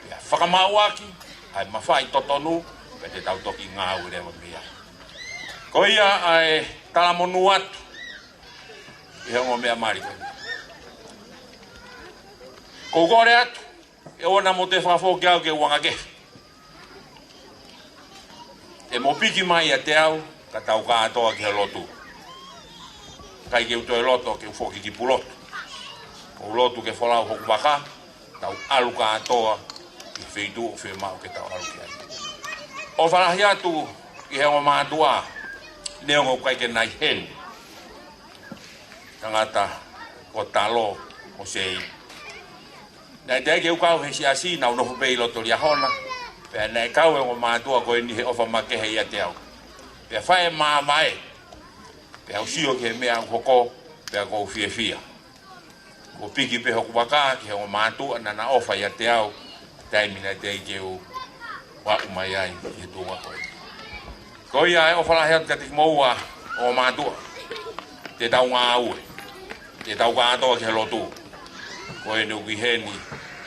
Pea fakamaʻuaki ʻa e mafai totonu, pea te tau toki ngāue leva mei ai. Ko ia ʻa e talamonū atu ʻi he ongo meʻa mali ko eni. ʻOku ou kole atu, ʻe ʻoua naʻa mou toe fakafoki au ke u anga kehe. ʻE mou piki mai ʻiate au, ka tau kātoa ki he lotu. ʻIkai ke u toe loto ke u foki ki Pulotu. ʻOku ou lotu ke folau hoku vaka, tau ʻalu kātoa ki he feituʻu ʻoku fiemaʻu ke tau ʻalu ki ai. ʻOfa lahi atu ki he ongo mātuʻa, neongo ʻoku ʻikai ke nau ʻi heni. Tangata ko Talo, ko Sei. Naʻe teʻeki ke u kau he siasi, naʻá ku nofo pē ʻi loto Liahona. Pea naʻe kau e ongo mātuʻa ko eni he ʻofa makehe ʻiate au. Pea fai e māvae. Pea u sio ki he meʻa ʻoku hoko, pea ʻoku ou fiefia. Kuo u piki pē hoku vaka ki he ongo mātuʻa naʻá na ʻofa ʻiate au, taimi naʻe teʻeki ke u aʻu mai ai ki he tuʻunga ko eni. Ko ia ʻe ʻofa lahi atu kiate kimoua ongo mātuʻa. Te tau ngāue. Te tau kātoa ki he lotu. Ko eni ʻoku ʻi heni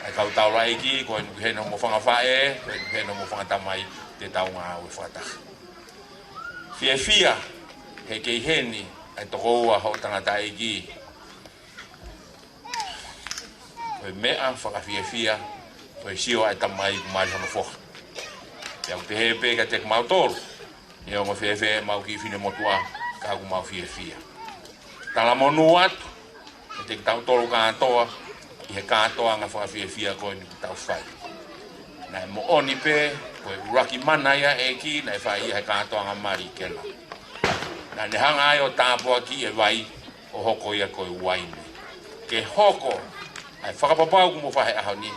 ʻa e kau taulaʻeiki, ko eni ʻoku ʻi heni homo fanga faʻē, ko eni ʻoku ʻi heni homo fanga tamai, te tau ngāue fakataha. Fiefia he kei ʻi heni ʻa e tokoua hoʻo tangataʻeiki. Ko e meʻa fakafiefia, ko e sio ʻa e tamai kuo mali hono foha. Pea u pehē pē kiate kimautolu, neongo fēfē ʻemau kiʻi finemotuʻa, ka ʻoku mau fiefia. Talamonū atu kiate kitautolu kātoa, ʻi he kātoanga fakafiefia ko eni ʻoku tau fai. Naʻe moʻoni pē, ko e ʻuluaki mana ia ʻa e ʻEiki, naʻe fai ia he kātoanga mali kela. Naʻá ne hanga ai ʻo tāpuakiʻi e vai, ʻo hoko ia ko e uaine. Ke hoko ʻa e fakapapau kuo mou fai he ʻaho ni,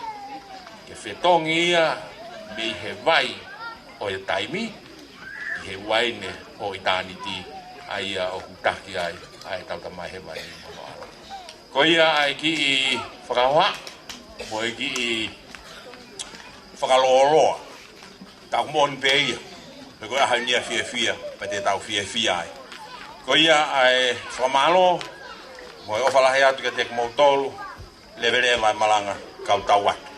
ke fetongi ia mei he vai ʻo e taimi, ki he uaine ʻo ʻitāniti, ʻa ia ʻoku taki ai ʻa ʻetau Tamai Hēvani mo hono ʻAlo. Ko ia ʻa e kiʻi fakahoha, mo e kiʻi fakalōloa. Tau moʻoni pē ia. Pea ko e ʻaho ni ʻa e fiefia, pea te tau fiefia ai. Ko ia ʻa e fakamālō, mo e ʻofa lahi atu kiate kimoutolu, leveleva e malanga, kau tau atu.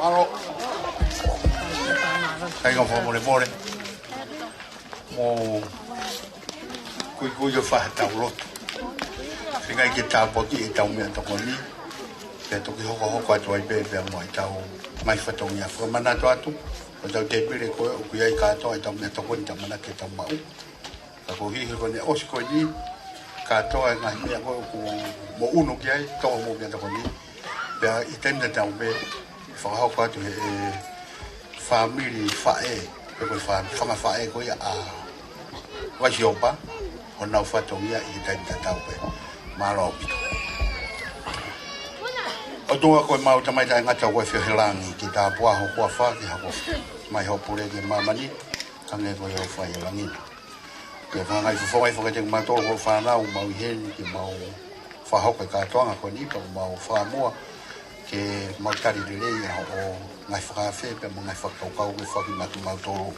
Mālō. Kāinga fakamolemole. Mou kuikui ʻo fai haʻatau lotu. Feinga ke tāpuakiʻi ʻetau meʻatokoni. Pea toki hokohoko atu ai pē pea mo ʻetau ngaahi fatongia. Fakamanatu atu, ko ʻetau tēpile ko ē ʻoku ʻi ai kātoa ʻetau meʻatokoni ʻoku tau ʻamanaki ke tau maʻu. Ka ko e hili ko eni ʻosi ko eni, kātoa e ngaahi meʻa ko ē ʻoku mou ʻunu ki ai, tō homou meʻatokoni. Pea ʻi he taimi tatau pē, fakahoko atu he, ʻe, fāmili faʻē, pe ko e fa-, fanga faʻē ko ia ʻa Vasiopa, honau fatongia ʻi he taimi tatau pē. Mālō ʻaupito. ʻOtua ko ʻemau Tamai taʻengata ʻoku ʻafio he langi, ke tāpuhā ho huafa, ke hoko mai hoʻo pule ki māmani, hangē ko ia ʻoku fai ʻi langi na. Ke fai ngaahi fofonga ʻi he fakatekimatolu hoʻo fānau ʻoku mau ʻi heni ke mau fakahoko e kātoanga ko eni pea mau fakamua ke mau tali lelei ʻa hoʻo ngaahi fakaafe pea mo e ngaahi fakakaukau kuo foaki maʻa kimautolu.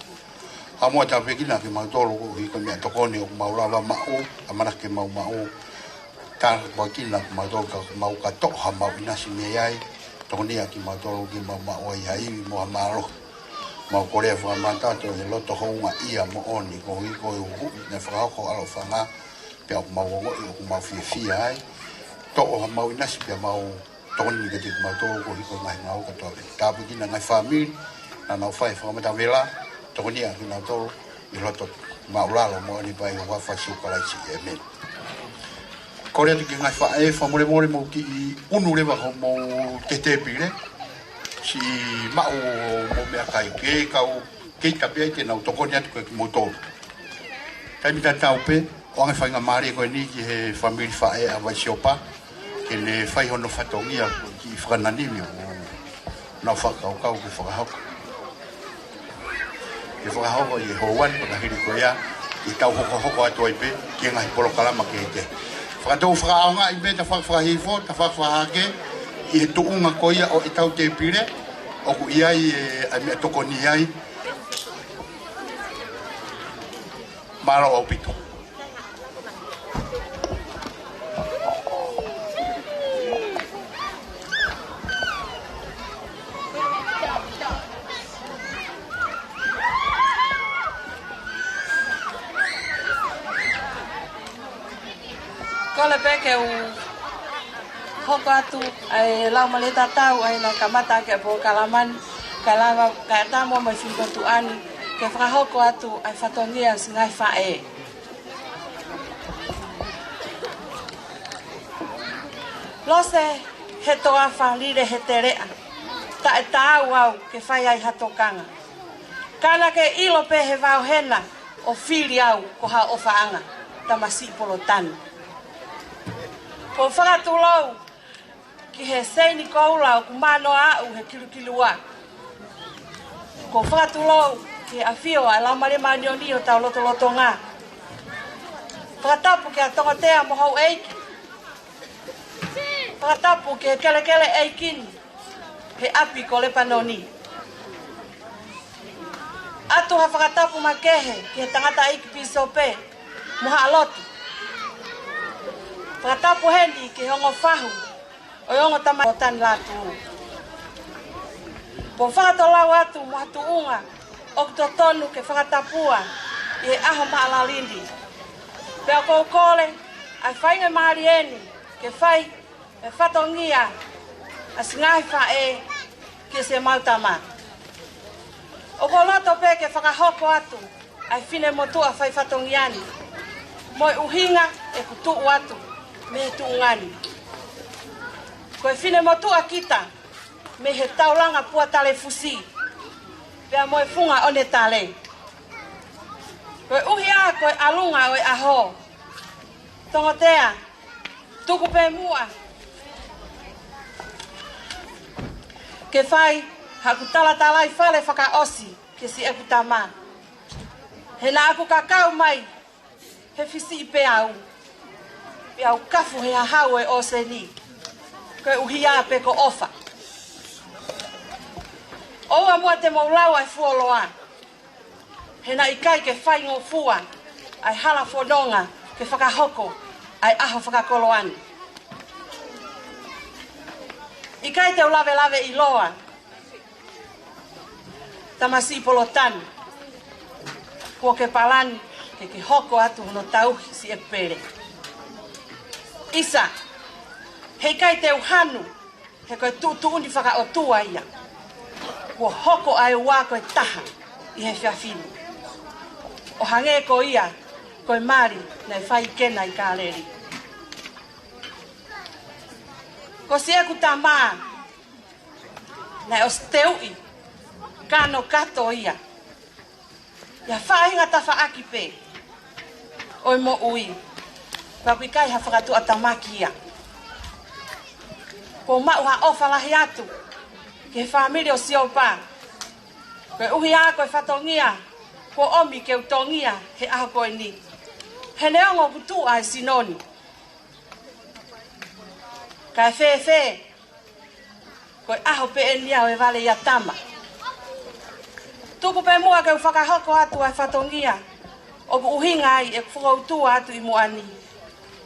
Fakamuʻa tāpuekina kimautolu koeʻuhi ko e meʻatokoni ʻoku mau lava maʻu, ʻamanaki ke mau maʻu. Tāpuekina kimautolu ka mau ka toʻo ha mau ʻinasi mei ai. Tokoniʻi kimautolu ke mau maʻu ai ha ivi mo ha mālohi. Mau kole ʻa e fakamanatu atu he loto houngaʻia moʻoni koeʻuhi ko e uhu naʻe fakahoko ʻa e ʻaloʻofa, pea ʻoku mau ongoʻi ʻoku mau fiefia ai. Toʻo ha mau ʻinasi pea mau tokoni kiate kimautolu koeʻuhi ko e ngaahi ngāue kātoa. Tāpuekina ngaahi fāmili naʻa nau fai fakamatavela, tokoniʻi kinautolu ʻi he loto māʻulalo moʻoni pē ʻi he huafa ʻo Sīsū Kalaisi. ʻĒmeni. Kole atu ki he ngaahi faʻē, fakamolemole mou kiʻi ʻunu leva hoʻomou tēpile. Siʻi maʻu hoʻomou meʻakai ke kau kei tape ai ke nau tokoni atu kiate kimoutolu. Taimi tatau pē, ʻoange faingamālie ko eni ki he fāmili faʻē ʻa Vaisiopa, ke ne fai hono fatongia ki he fakananimi ʻoku nau fakakaukau ke fakahoko. Ke fakahoko ʻi he houa ni, pea ka hili ko ia, ʻe tau hokohoko atu ai pē ki he ngaahi polokalama kehekehe. Fakatou fakaʻaongaʻi pē ʻetau fakafakahihifo, ʻetau fakafakahahake, ʻi he tuʻunga ko ia ʻo ʻetau tēpile, ʻoku ʻi ai e, ʻa e meʻatokoni ai, mālō ʻaupito. Kole pē ke u hoko atu ʻa e laumālie tatau ʻa ia naʻe kamata ʻaki ʻa e polokalama ni, kae lava, kae ʻatā muʻa mo e Fili Kotuʻa ni ke fakahoko atu ʻa e fatongia ʻo e ngaahi faʻē. Lose he toafa, lile he teleʻa, taʻe taau au ke fai ai ha tokanga. Ka naʻa ke ʻilo pē he vaohena ʻo fili au ko ha ʻofaʻanga, tamasiʻi Polotani. Ko e fakatulou ki he seini koula ʻoku mānoa aʻu he kilukilua. Ko e fakatulou ki he ʻafio ʻa e Laumālie Māʻoniʻoni ʻi hotau lotolotonga. Fakatapu kia Tongotea mo houʻeiki. Fakatapu ki he kelekele ʻeiki ni he ʻapi ko Lepanoni. ʻAtu ha fakatapu makehe ki he tangataʻeiki pīsope mo haʻa lotu. Fakatapu heni ki he ongo fahu ʻo e ongo tama ʻo Tani Lātū. Pea u fakatolau atu mo ha tuʻunga ʻoku totonu ke fakatapua ʻi he ʻaho maʻalali ni. Pea ʻoku ou kole ʻa e faingamālie ni ke fai e fatongia ʻa siʻi ngaahi faʻē ki siʻemau tama. ʻOku ou loto pē ke fakahoko atu ʻa e finemotuʻa fai fatongia ni mo e ʻuhinga ʻeku tuʻu atu mei he tuʻunga ni. Ko e finemotuʻa kita mei he taulanga Puatalefusi pea mo e funga ʻo Netale. Koeʻuhi ā ko e ʻalunga ʻo e ʻaho, Tongotea, tuku pē muʻa ke fai haʻaku talatalaifale fakaʻosi ki siʻeku tama. He naʻa ku kakau mai he fisiʻi peau, peau kafu he hahau ʻo e ʻōseni, koeʻuhi ā pē ko ʻofa. ʻOua muʻa te mou lau ʻa e fuoloa. He naʻe ʻikai ke faingofua ʻa e hala fononga ke fakahoko ʻa e ʻaho fakakoloa ni. ʻIkai te u lavelave ʻiloa, tamasiʻi Polotani, kuo ke palani ke ke hoko atu hono tauhi siʻeku pele. ʻIsa, he ʻikai te u hanu, he ko e tuʻutuʻuni fakaʻotua ia. Kuo hoko ʻa e ua ko e taha ʻi he efiafi ni, ʻo hangē ko ia ko e mali naʻe fai ki hena ʻi Kāleli. Ko siʻeku tama naʻe ʻosi teuʻi kanokato ia ʻi ha faʻahinga tafaʻaki pē ʻo e moʻui, pea ʻoku ʻikai ha fakatuʻatamaki ia. Kuo u maʻu ha ʻofa lahi atu ki he fāmili ʻo Siopa, koeʻuhi ā ko e fatongia kuo ʻomi ke u tongia he ʻaho ko eni. He neongo ʻoku tuʻa e sino ni, kae fēfē ko e ʻaho pē eni ia ʻo e vale ʻia tama. Tuku pē muʻa ke u fakahoko atu ʻa e fatongia ʻoku ʻuhinga ai ʻeku fokoutua atu ʻi muʻa ni.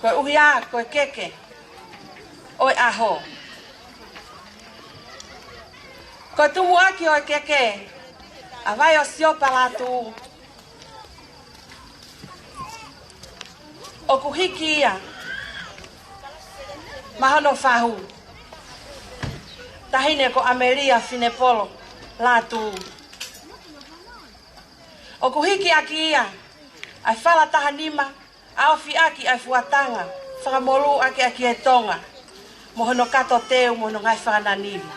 Koeʻuhi ko e keke ʻo e ʻaho. Ko e tumuʻaki ʻo e keke ʻa Vaiosiopa Lātū, ʻoku hiki ia maʻa hono fahu, taʻahine ko ʻAmelia Finepolo Lātū. ʻOku hiki ʻaki ia ʻa e fala taha nima, ʻaofi ʻaki ʻa e fuatanga, fakamolū ʻaki ʻa e Tonga mo hono kato teu mo hono ngaahi fakananili.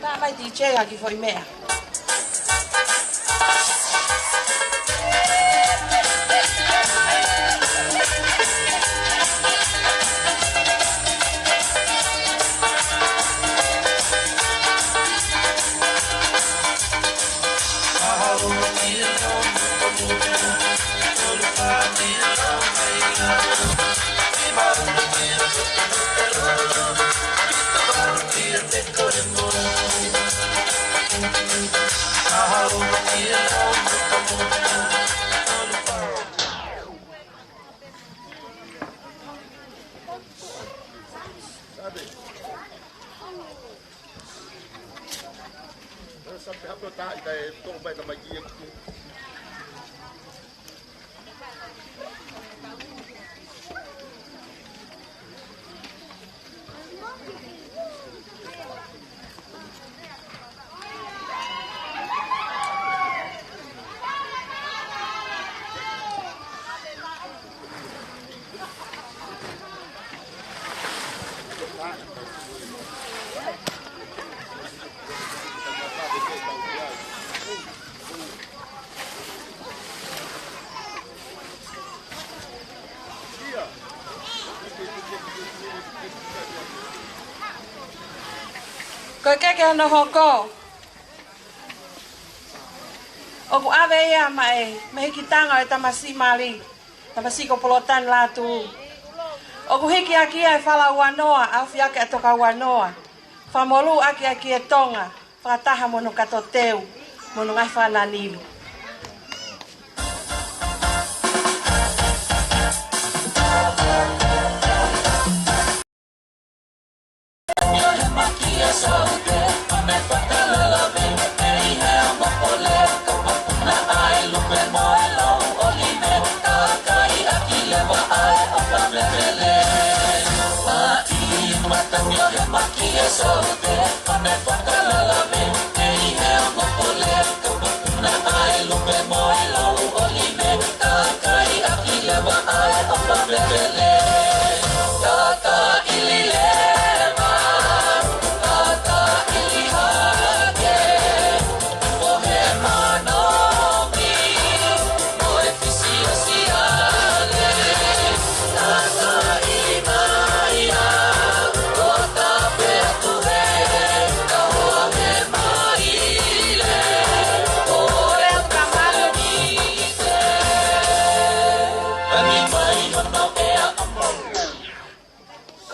Taʻa mai D J ʻaki foʻi meʻa. Ko e keke hono hoko, ʻoku ʻave ia maʻa e mehikitanga ʻo e tamasiʻi mali, tamasiʻi ko Polotani Lātū. ʻOku hiki ʻaki ia ʻa e fala ua noa, ʻaofi ʻaki ʻa e toka ua noa, fakamolū ʻaki ʻa e Tonga, fakataha mo hono kato teu mo hono ngaahi fakananili.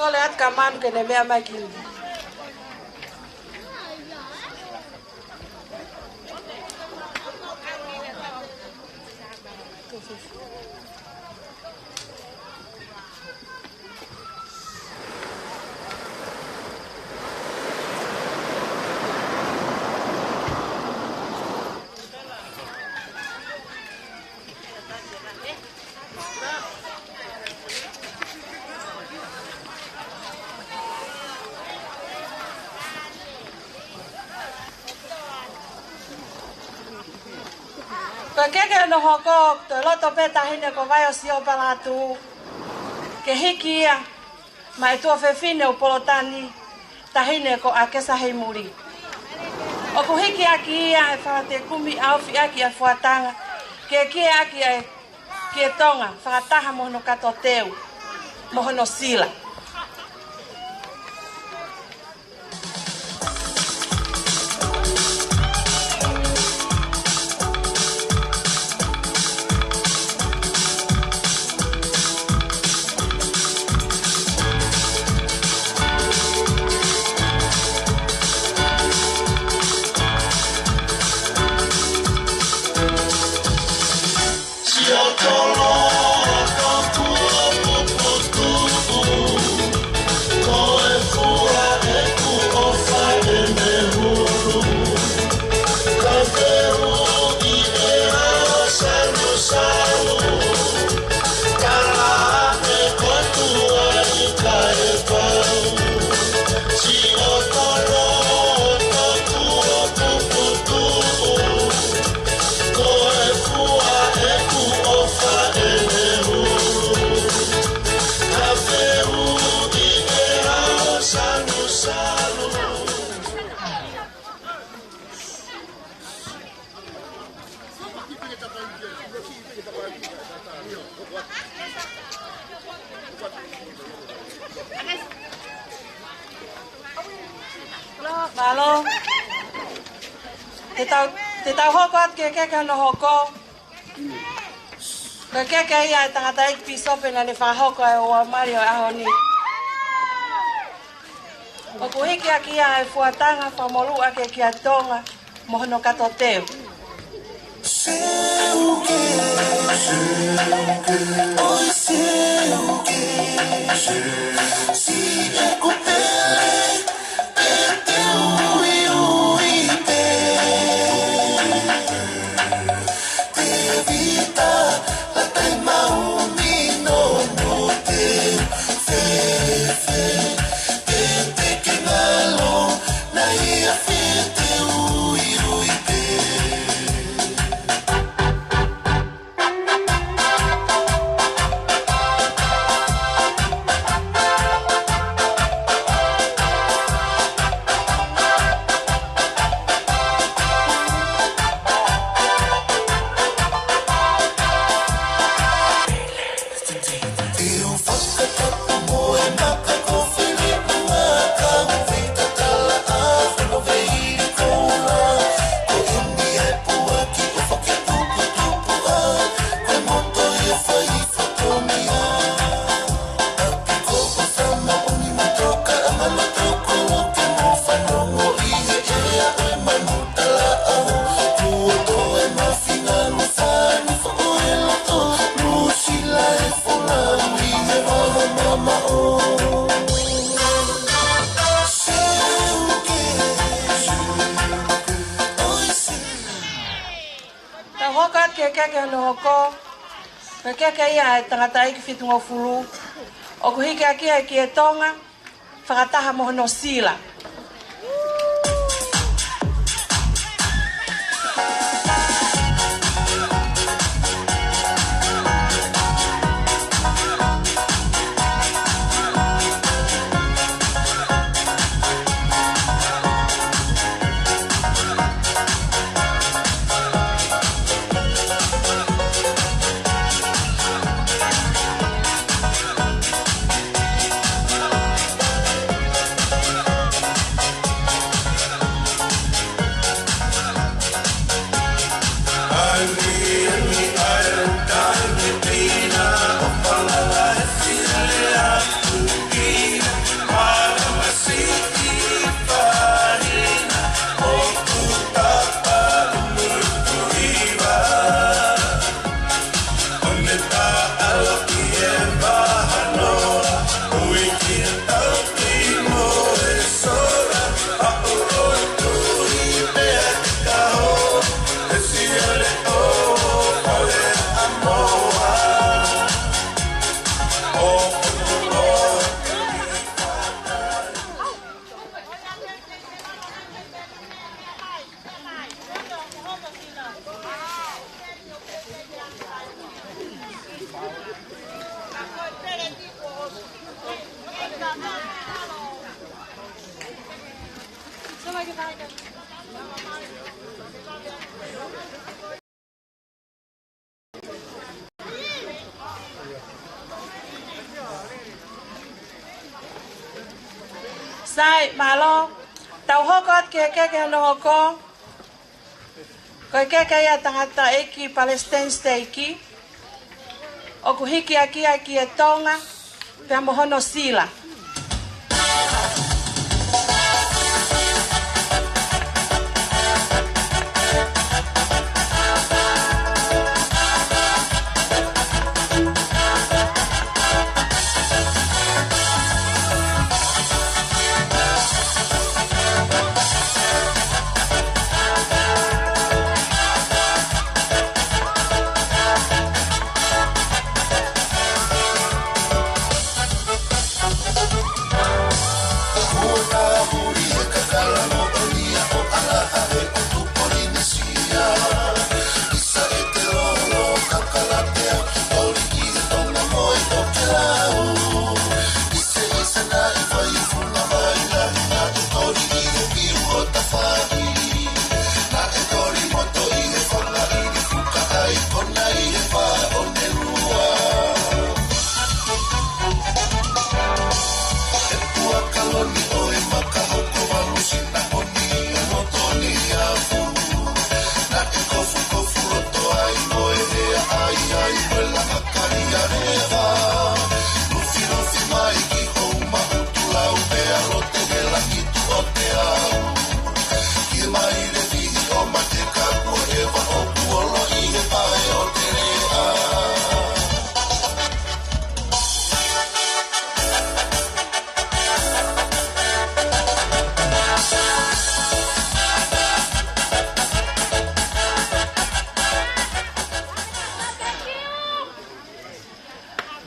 Kole atu kia Manu ke ne meʻa mai ki. Ko e keke hono hoko, toe loto pē taʻahine ko Vaiosiopa Lātū ke hiki ia maʻa e tuofefine ʻo Polotani, taʻahine ko ʻAkesa Heimuli. ʻOku hiki ʻaki ia ʻa e fala tē kumi, ʻaofi ʻaki ʻa e fuatanga, kekie ʻaki ʻa e Kie Tonga, fakataha mo hono kato teu, mo hono sila. Siʻoto loto kuo puputuʻu, ko e fua ʻeku ʻofa ʻene hulu. Ka fehuʻi ʻe au salusalu, kala ake ko tuai kae pau. Siʻoto loto kuo puputuʻu, ko e fua ʻeku ʻofa ʻene hulu. Ka fehuʻi ʻe au salusalu. Mālō. Te tau, te tau hoko atu ki he keke hono hoko. Ko e keke ia ʻa e tangataʻeiki pīsope naʻa ne fakahoko e ʻū mali ʻo e ʻaho ni. ʻOku hiki ʻaki ia ʻa e fuataha fakamoluʻaki ʻa e Kia Tonga mo hono kato teu. Seuke, seuke, ʻoi seuke, siʻeku pele, pete uiui pē. Tēvita, lata e maumino no te fefe, te te ke ngalo, na ia fete uiui pē. Tau hoko atu ki he keke hono hoko. Ko e keke ia ʻa e tangataʻeiki fitungofulu. ʻOku hiki ʻaki ia ʻa e Kia Tonga, fakataha mo hono sila. Sai, mālō. Tau hoko atu ki he keke hono hoko. Ko e keke ia ʻa e tangataʻeiki palesiteni siteiki, ʻoku hiki ʻaki ia ʻa e Tonga, pea mo hono sila.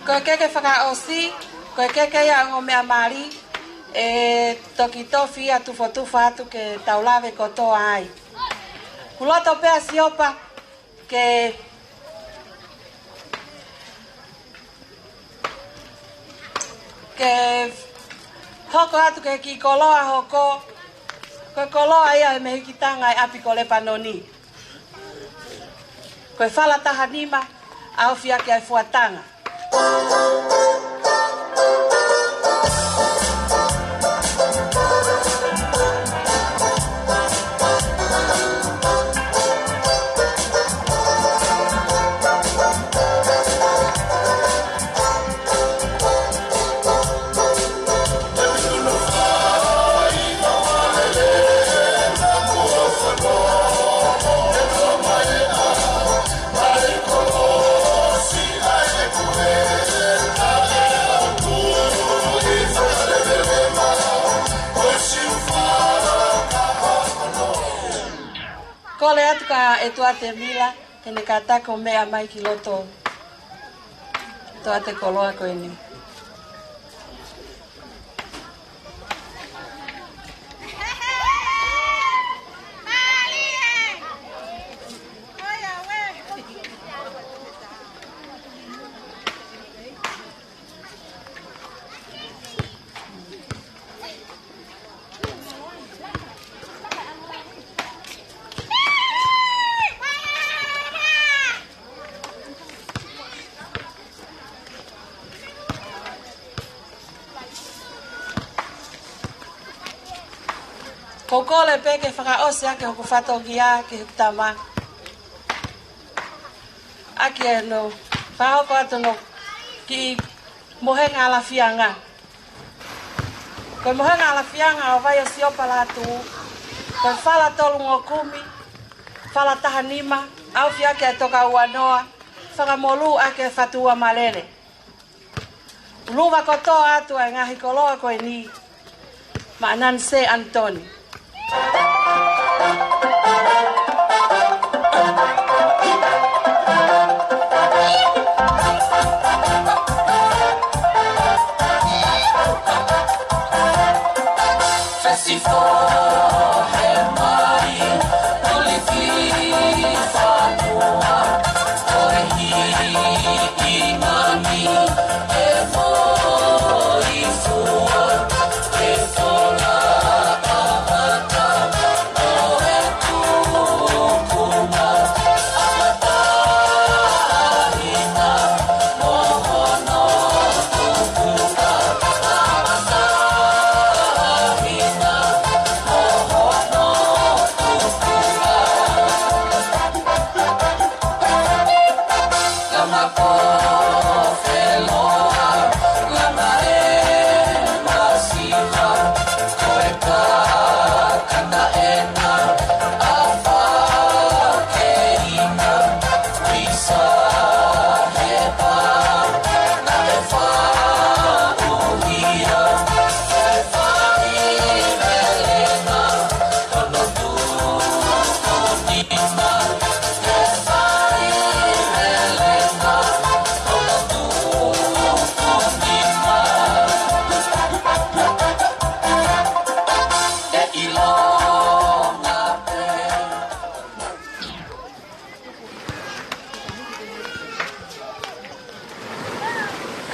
Ko e keke fakaʻosi, ko e keke ia ʻo e ongo meʻa mali, ʻe toki tofi ia tufotufa atu ke tau lave kotoa ai. Kuo loto pē ʻa Siopa ke, ke hoko atu ki he kiʻi koloa hoko, ko e koloa ia ʻo e mehikitanga ʻo e ʻapi ko Lepanoni. Ko e fala taha nima, ʻaofi ʻaki ʻa e fuatanga. Kole atu kia ʻEtuate Mila, ke ne kātaki ʻo meʻa mai ki loto ʻo ʻoatu e koloa ko eni. Ko e kole pē ke fakaʻosi ʻaki hoku fatongia ki hoku tama. ʻAki ʻene fakahoko atu hono kiʻi mohenga ʻalafianga. Ko e mohenga ʻalafianga ʻo Vai ʻo Siopa Lātū, ko e fala tolungofulu kumi, fala taha nima, ʻaofi ʻaki ʻa e toka ua noa, fakamolū ʻaki e fatu ua malele. ʻUluva kotoa atu ʻa e ngaahi koloa ko eni maʻa Nanise ʻAnitoni.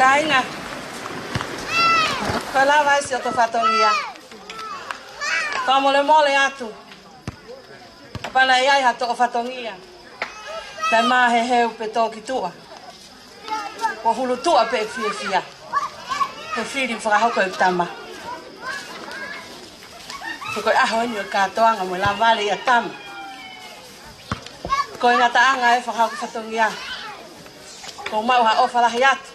Kāinga, ko e lava ʻa e siʻoto fatongia. Fakamolemole atu. Kapau naʻe ʻi ai ha toʻo fatongia, naʻe māheheu pe tō ki tuʻa, kuo hulu tuʻa pē ʻeku fiefia he fili fakahoko ʻe tama. He ko e ʻaho eni ʻo e kātoanga mo e lāvale ʻia tama. Ko e ngataʻanga e fakahoko fatongia. Ko e maʻu ha ʻofa lahi atu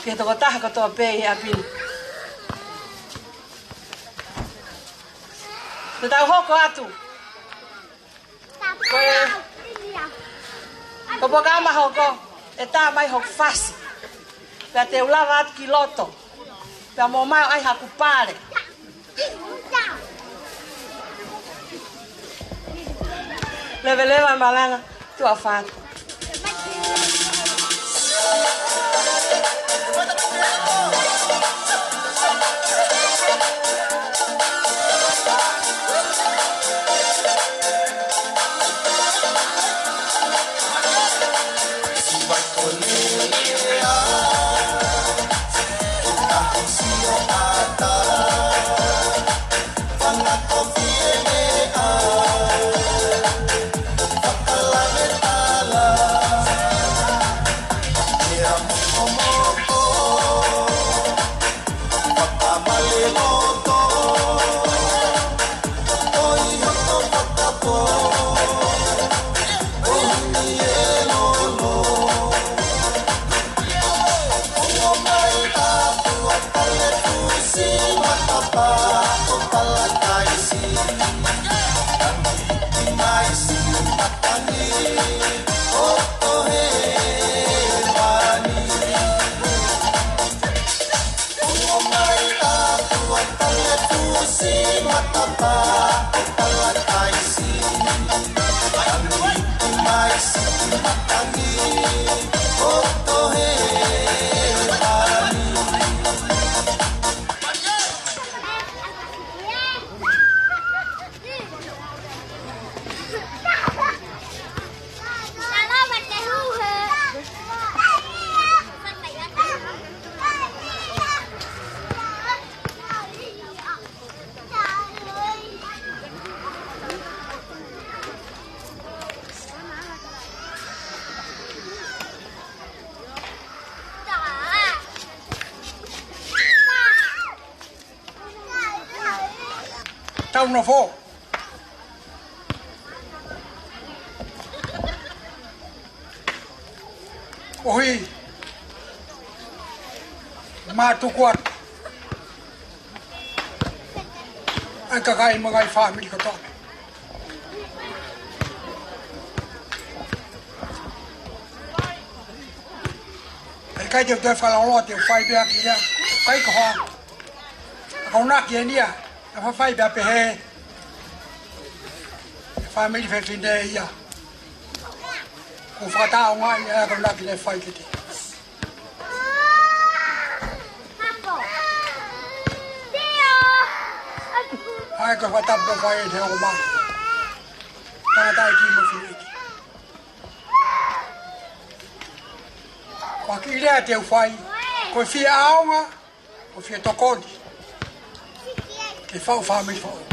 ki he tokotaha kotoa pē ʻi he ʻapi ni. Te tau hoko atu. Ko e, ko e polokalama hoko, ʻe tā mai hoku fasi. Pea te u lava atu ki loto. Pea mo mai ʻai haku pale. Leveleva e malanga, tuʻa ʻofa atu. Tau nofo. ʻOi, mātuku atu ʻa e kakai mo e ngaahi fāmili kotoa. ʻE ʻikai te u toe fakaloloa, te u fai pē ʻaki ia. ʻIkai ko ha akonaki eni ia, naʻa faifai pea pehē ʻe he fāmili fefine ia. Kuo fakataʻeʻaongaʻi ʻa e akonaki naʻe fai kiate ia. ʻA ia ko e fakatapu pē fai ʻe he ongo mā. Tangataʻeiki mo e fineʻeiki. Ko e kiʻi lea te u fai, ko e fie ʻaonga, ko e fie tokoni ki he faʻu fāmili foʻou.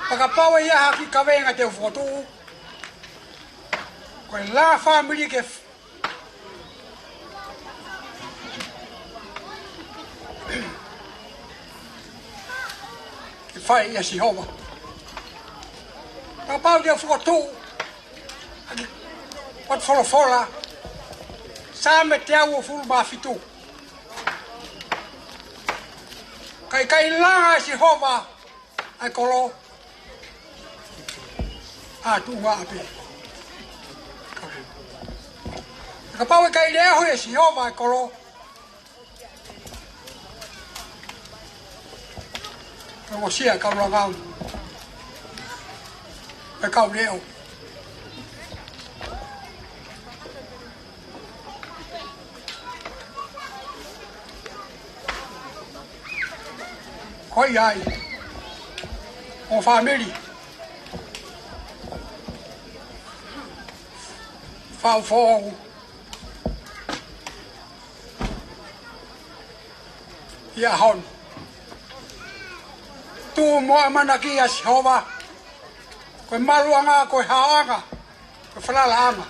Fakapapauʻi ʻa e kiʻi kavenga te u fokotuʻu, ko e langa fāmili ke f-, ke fai ʻia Sihova. Kapau te u fokotuʻu ʻa e kiʻi potu folofola, Saame teau uofulu mā fitu. Ka ʻikai langa ʻe Sihova ʻa e kolo, ʻa e tuʻunga ʻapē. Kapau ʻe ʻikai leʻohi ʻe Sihova ʻa e kolo, ka ongosia e kau langa, e kau leʻo. Ko ia ai, ʻo fāmili. Kau foʻou ʻi he ʻaho ni. Tuʻu mo ʻamanaki ʻia Sihova, ko e maluʻanga, ko e haʻanga, ko e falalaʻanga.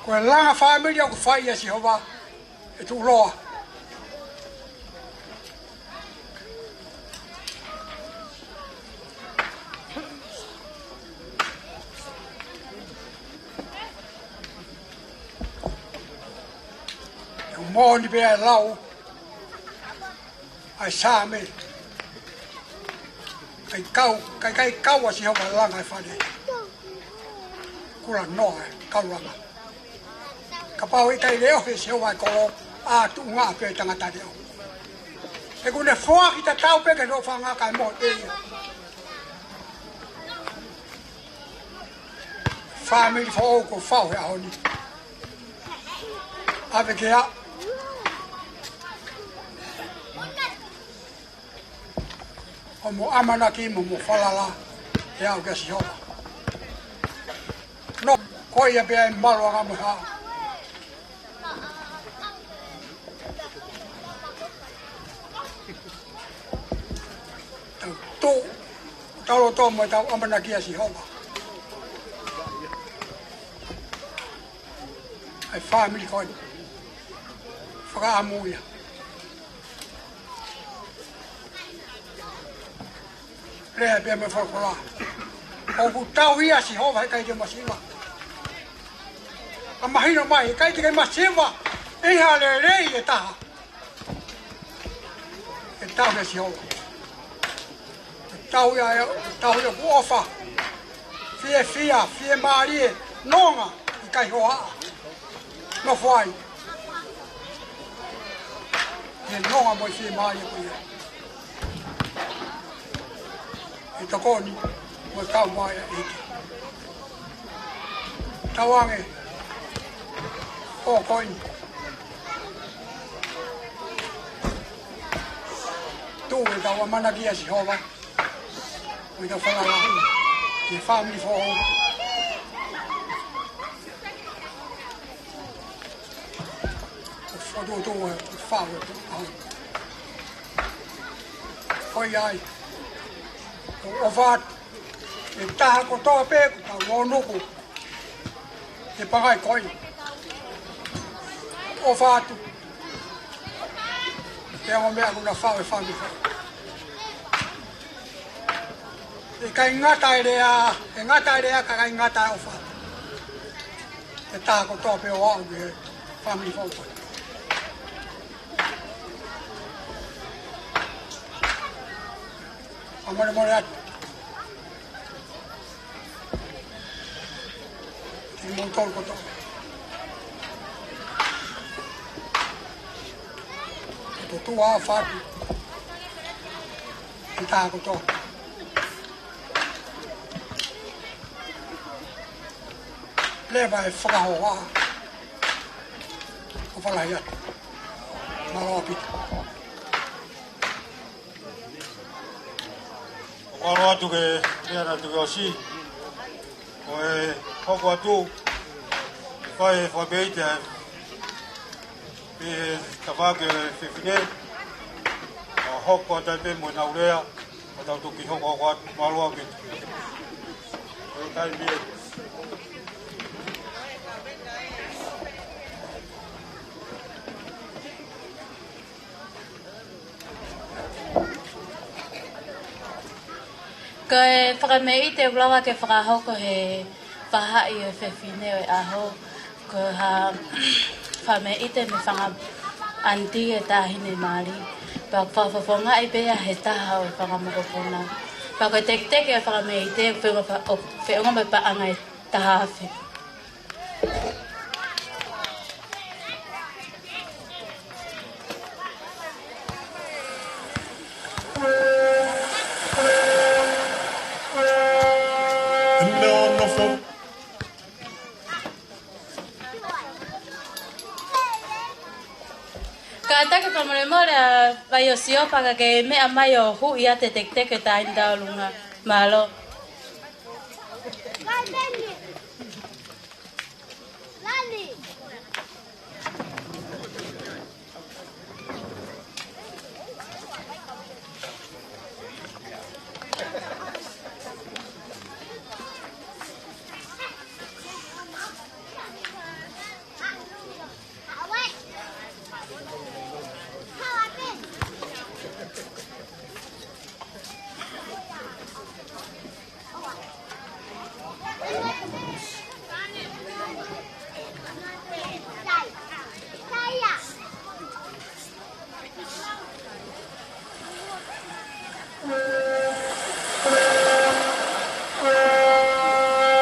Ko e langa fāmili ʻoku fai ʻia Sihova, ʻe tuʻuloa. ʻOku moʻoni pē ʻa e lau ʻa e Saame, ʻikai kau, ʻikai, ʻikai kau ʻa Sihova langa e fale. Kula noa e kau langa. Kapau ʻe ʻikai leʻohi ʻe Sihova e kolo, ʻa tuʻunga pē tangata leʻo. He ʻoku ne foaki tatau pē ki he loʻu fanga kakai mo te ia. Fāmili foʻou kuo fai he ʻaho ni. ʻAve ke a ʻo mo ʻamanaki mo mo falala ʻe aʻu kia Sihova. Nofo ko ia pē ʻa e maluʻanga mo e haʻa. Tau tuʻu, tau loto mo tau ʻamanaki ʻia Sihova. ʻA e fāmili ko eni. Fakaʻamu ia. Lea pē mo e folofola. ʻOku tauhi ʻa Sihova, heʻikai te masiva. ʻA mahino mai, heʻikai te ke masiva ʻi ha lelei ʻe taha. ʻE tauhi ʻa Sihova. ʻE tauhi ʻa e, ʻe tauhi ʻoku ʻofa. Fiefia, fiemālie, nonga, ʻikai hohaʻa. Nofo ai. ʻE nonga mo e fiemālie ko ia. ʻE tokoni mo e kau mai ʻa e ʻEiki. Tauange ʻo ko eni. Tuʻu ʻetau ʻamanaki ʻia Sihova. Mo ʻetau falala ʻi he fāmili foʻou. ʻO fokotuʻutuʻu e fau e tuʻu au. Ko ia ai. ʻOku ʻofa atu e taha kotoa pē kuo tau lōnuku he pangai ko eni. ʻOfa atu. Pea mo e meʻa kuo na fai ʻe he fāmili foʻou. ʻIkai ngata e lea, ʻe ngata e lea, ka ʻikai ngata e ʻofa. E taha kotoa pē ʻo aʻu ki he fāmili foʻou. ʻA molemole atu. Kimoutolu kotoa. Ko e tuʻa ʻofa atu ki he taha kotoa. Leva e fakahoha. ʻOfa lahi atu. Mālō ʻaupito. ʻOku ʻalu atu ke meʻa na tuʻu ʻosi. Ko e hoko atu, ʻe fai e fakameʻite ʻa e pē tafaʻaki ʻo e fefine. ʻO hoko atu ai pē mo ʻenau lea, ʻo tau toki hoko hoko atu, mālō ʻaupito. Ko e taimi ē. Ko e fakameʻite ʻoku lava ke fakahoko he faʻahi ʻo e fefine ʻo e ʻaho, ko ha fakameʻite mei he fanga ʻaniti ʻe taha ʻi he mali. Pea ʻoku fakafofongaʻi pē ia he taha ʻo e fanga mokopuna. Pea ko e teketeke ʻo e fakameʻite ʻoku feʻunga pē, ʻoku feʻunga mo e paʻanga ʻe taha afe. Kātaki fakamolemole ʻa Vaiosiopa ka ke meʻa mai ʻo huʻi ʻa e teketeke ʻo e taʻahine ʻi ho ʻolunga. Mālō.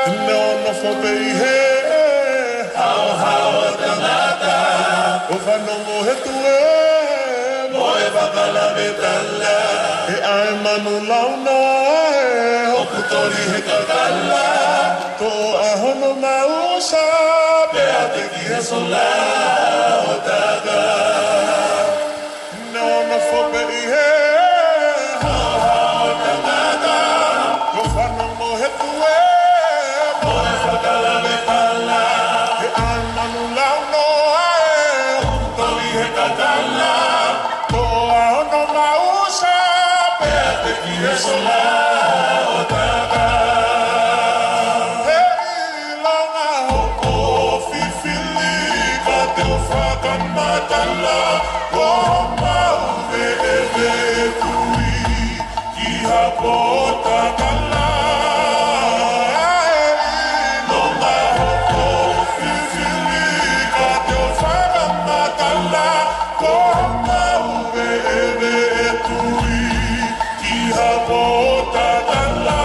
Naʻa nau nofo pē ʻi he haohaoa tangata, ʻo fanongo he tuē mo e fakalavetālā. He ʻai manu launoa ē, hoku toli he kakala, toʻo ʻa hono mausa, pea teki he sola ʻo taka. Naʻa nau nofo pē ʻi he haohaoa tangata, ʻo fanongo he tuē mo e fakalavetālā. He ʻai manu launoa ē, hoku toli he kakala, toʻo ʻa hono mausa, pea teki he sola ʻo taka. He ʻilonga hoʻo fifili ka te u fakamatala, ko homau veʻeveʻe tui ki ha pōtakala. He ʻilonga hoʻo fifili ka te u fakamatala, ko homau veʻeveʻe tui ki ha pōtakala.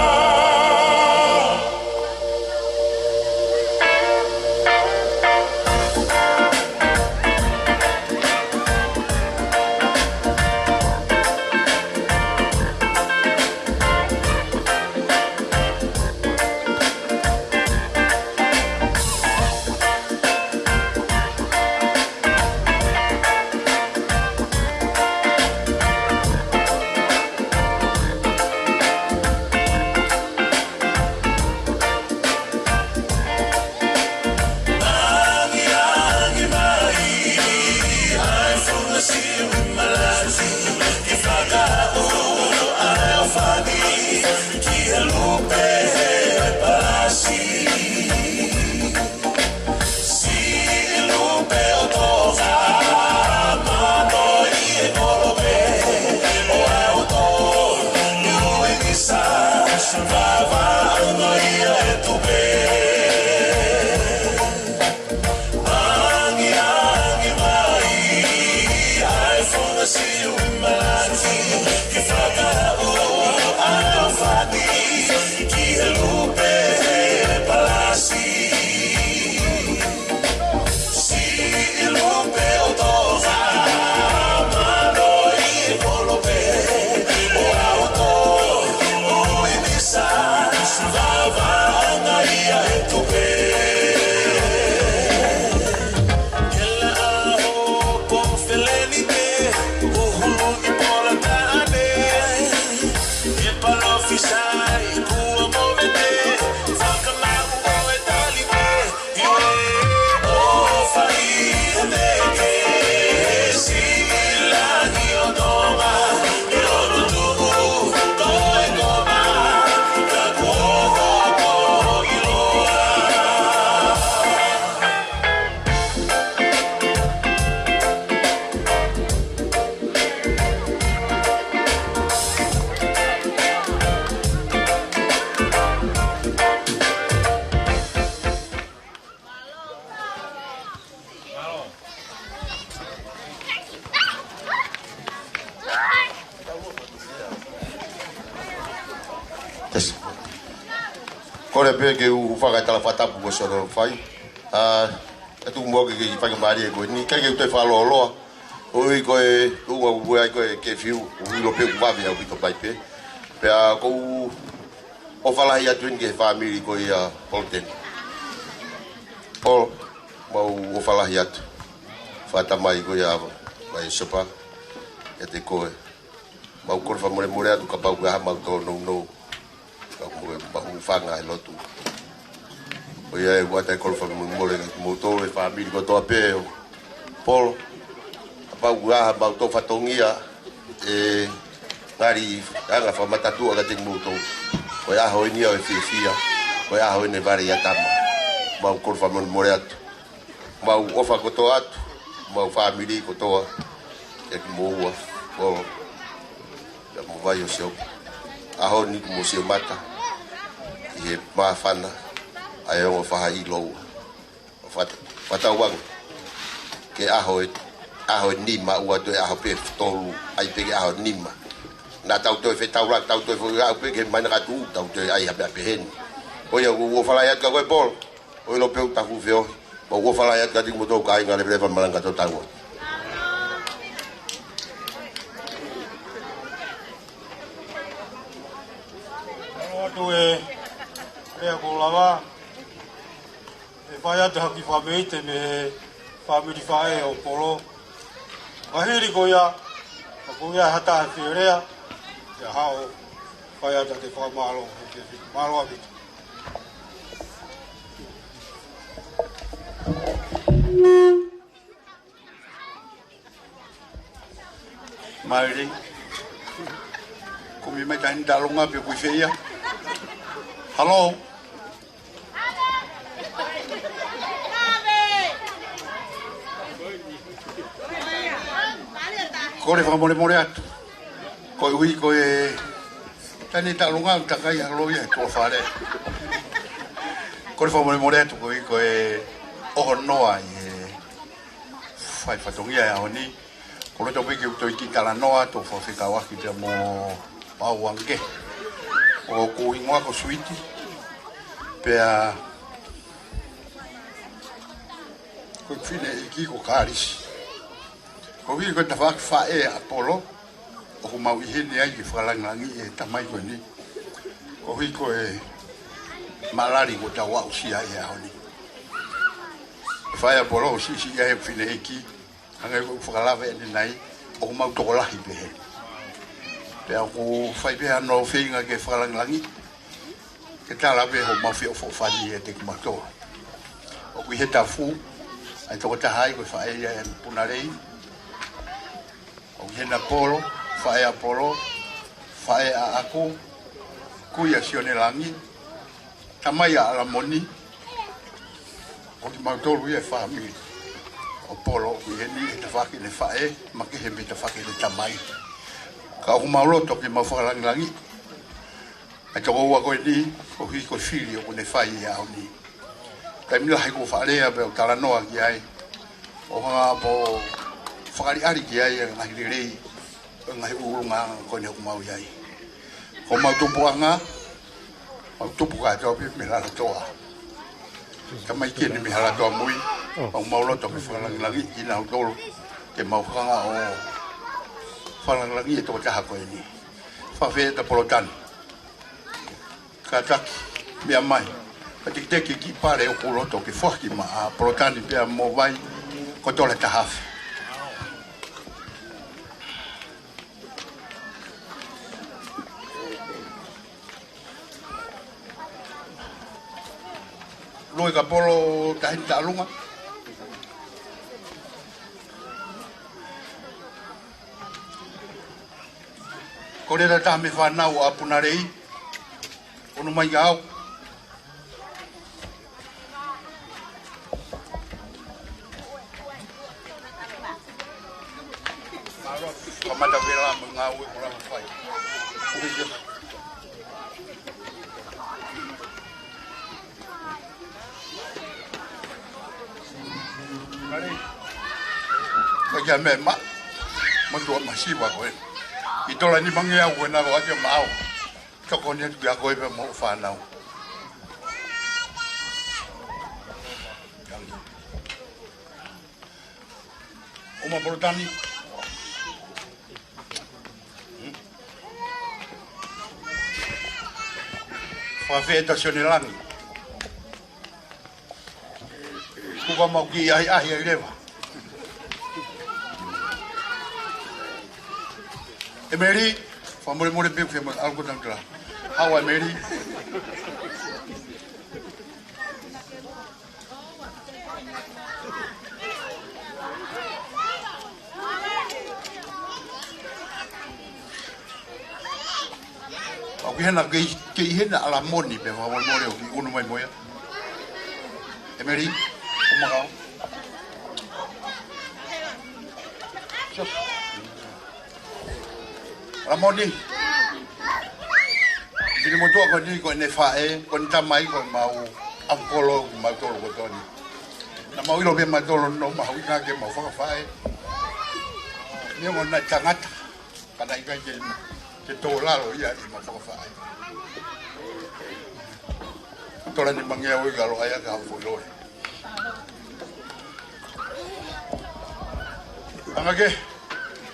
Angiangi mai ʻa e funga sivi malasi, ke fakaʻulo ʻa e ʻofani ki he lupe he palasi. Siʻi lupe ʻo Tonga, mano ʻi he kolope ʻo ʻauto, ui ni sa, vavaʻu noa ia e tupe. Angiangi mai ʻa e funga sivi malasi, ke fakaʻulo ʻa e ʻofani ki he lupe he palasi. Siʻi lupe ʻo Tonga, mano ʻi he kolope ʻo ʻauto, ui ni sa, vavaʻu noa ia e tupe. Ke laʻā hopo felenite, ʻuhulu ʻi pola taʻane. Ke palofisai kuo movete, fakamaʻu ʻo e tali pē. ʻIo, ʻofa ʻi he teke, siʻi langi ʻo Tonga, ke ono tuʻu ko e koma, ka kuo hopo ʻiloa. Tesi. Kole pē ke u hūfanga he tala fakatapu ko Sono fai. ʻA, ʻe tuku muʻa ke ke fai ke mālie ko eni. Kae ke u toe fakalōloa. ʻOi ko e, ʻo ua ue ai ko e ke fiu, ʻo ʻilo pē ʻoku vave ʻaupito mai pē. Pea ʻoku ou ʻofa lahi atu eni ki he fāmili ko ia Polten. Polo, mau ʻofa lahi atu. Fakatamai ko ia ava, mai sopa, ʻiate koe. Mau kole fakamolemole atu kapau ko e hā mau tōnounou. Ka ko e maʻu fanga he lotu. ʻOku ou ʻoatu e kole fakamolemole kiate kimoutolu e fāmili kotoa pē ʻo Polo. Kapau ko e hā mau tō fatongia ʻe ngali anga fakamatatua kiate kimoutolu. Ko e ʻaho eni ia ʻo e fiefia. Ko e ʻaho eni e vale ʻia tama. Mau kole fakamolemole atu. Mau ʻofa kotoa atu, mau fāmili kotoa, ʻiate kimoua, ʻo, ʻiate mo Vaiosiopu. ʻAho ni kuo mou sio mata, ʻi he māfana, ʻa e ongo faʻahi ʻi Loua. Fata-, fakatauange, ke ʻaho ē, ʻaho ē nima ʻoua toe ʻaho pē tolu, ʻai pē ke ʻaho nima. Naʻa tau toe fetaulaki, tau toe foʻi aʻu pē ke mai na katu, tau toe ʻai ha meʻa pehē ni. Ko ia, ʻoku ou fālahi atu kia koe Polo. ʻOku ʻilo pē ʻoku taku feohi. Pea ʻoku ou fālahi atu kiate kimoutolu kāinga, leveleva malanga to taua. Alo atu e, e ko lava. ʻE fai atu ha kiʻi fakameite mei he fāmili faʻē ʻo Polo. Ka hili ko ia, ka ko ia ha taha fie lea, ʻe haʻu ʻo fai atu ha kiʻi fakamālō, he ke fi-, mālō ʻaupito. Maile. Kumi mai taʻahine Taʻalonga pe ʻoku ʻi fē ia. Halo. Kole fakamolemole atu. Koeʻuhi ko e taʻahine Taʻalonga ʻoku takai halo ia he tuʻa fale. Kole fakamolemole atu koeʻuhi ko e ʻohonoa ʻi he fai fatongia ʻi he ʻaho ni. ʻOku ou loto pē ke u toe kiʻi talanoa, toe fakafekauʻaki pea mo Pauange. ʻOku hingoa ko Suiti. Pea ko e fineʻeiki ko Kalisi. Koeʻuhi ko e tafaʻaki faʻē ʻa Polo, ʻoku mau ʻi heni ai ke fakalangilangiʻi e tamai ko eni. Koeʻuhi ko e malali kuo tau aʻusia ʻi he ʻaho ni. Faʻē ʻa Polo, siʻisiʻi ai e fineʻeiki, hangē ko e fakalave ʻanenai, ʻoku mau tokolahi pehē. Pea ʻoku fai pē hano feinga ke fakalangilangiʻi, ke tala pē homau feʻofoʻofani ʻiate kimautolu. ʻOku ʻi he tafu, ʻa e tokotaha ai ko e faʻē ia ʻa Punalei. ʻOku ʻi hena Polo, faʻē ʻa Polo, faʻē ʻaʻaku, kui ʻa Sione Langi, tamai ʻa ʻAlamoni, ʻo kimautolu ia e fāmili ʻo Polo, ʻoku ʻi heni he tafaʻaki ʻene faʻē, makehe mei he tafaʻaki ʻene tamai. Ka ʻoku mau loto ke mau fakalangilangiʻi ʻa e tokoua ko eni, koeʻuhi ko e fili ʻoku ne fai ʻi he ʻaho ni. Taimi lahi ʻoku ou faʻa lea pea u talanoa ki ai, ʻo hanga pē ʻo fakaʻaliʻali ki ai ʻa e ngaahi lelei, ʻa e ngaahi ʻulungaanga ko eni ʻoku mau ʻi ai. Ko homau tupuʻanga, mau tupu kātoa pē mei Lalatoa. Tamaiki eni mei Halatoa Mui, ʻoku mau loto ke fakalangilangiʻi kinautolu, ke mau hanga ʻo fakalangilangiʻi e tokotaha ko eni. Fakafeʻiloaki Polotani. Kātaki, meʻa mai. Ka tekiteki kiʻi pale ʻoku ou loto ke foaki maʻa Polotani pea mo Vai, ko e tola taha afe. Loi ka Polo taʻahine Taʻalonga. Ko e lea taha mei he fānau ʻa Punalei, ʻunu mai kia au. Kamata vela mo e ngāue ko e lava fai. Ko ia me ma, mo tua masiva ko e. ʻI tola ni mangi au ko e nalo ake ma au. Tokoni atu kia koe pea mo e fānau. ʻUma Polotani. Fakafeʻiloaki Sione Langi. Kuka mau kiʻi ʻahiʻahi ai leva. ʻEmeli, fakamolemole pē ke mau ʻalu ko tangata. Hawa ʻEmeli. ʻOku ʻi hena kei, kei ʻi hena ʻAlamoni pē fakamolemole ʻoku ʻunu mai mo ia. ʻEmeli, ʻuma kau. ʻAlamoni. Finemotuʻa ko eni ko ʻene faʻē, ko ʻene tamai ko ʻemau ʻakolo, ko mautolu ko Toni. Naʻa mau ʻilo pē mautolu ʻo mahuʻinga ke mau fakafaʻē. Neongo naʻe tangata, ka naʻe ʻikai ke, ke tō lalo ia ʻi heʻemau fakafaʻē. Tola ni mangi au i kalo ʻai ake ha foʻi lohi. Anga ke,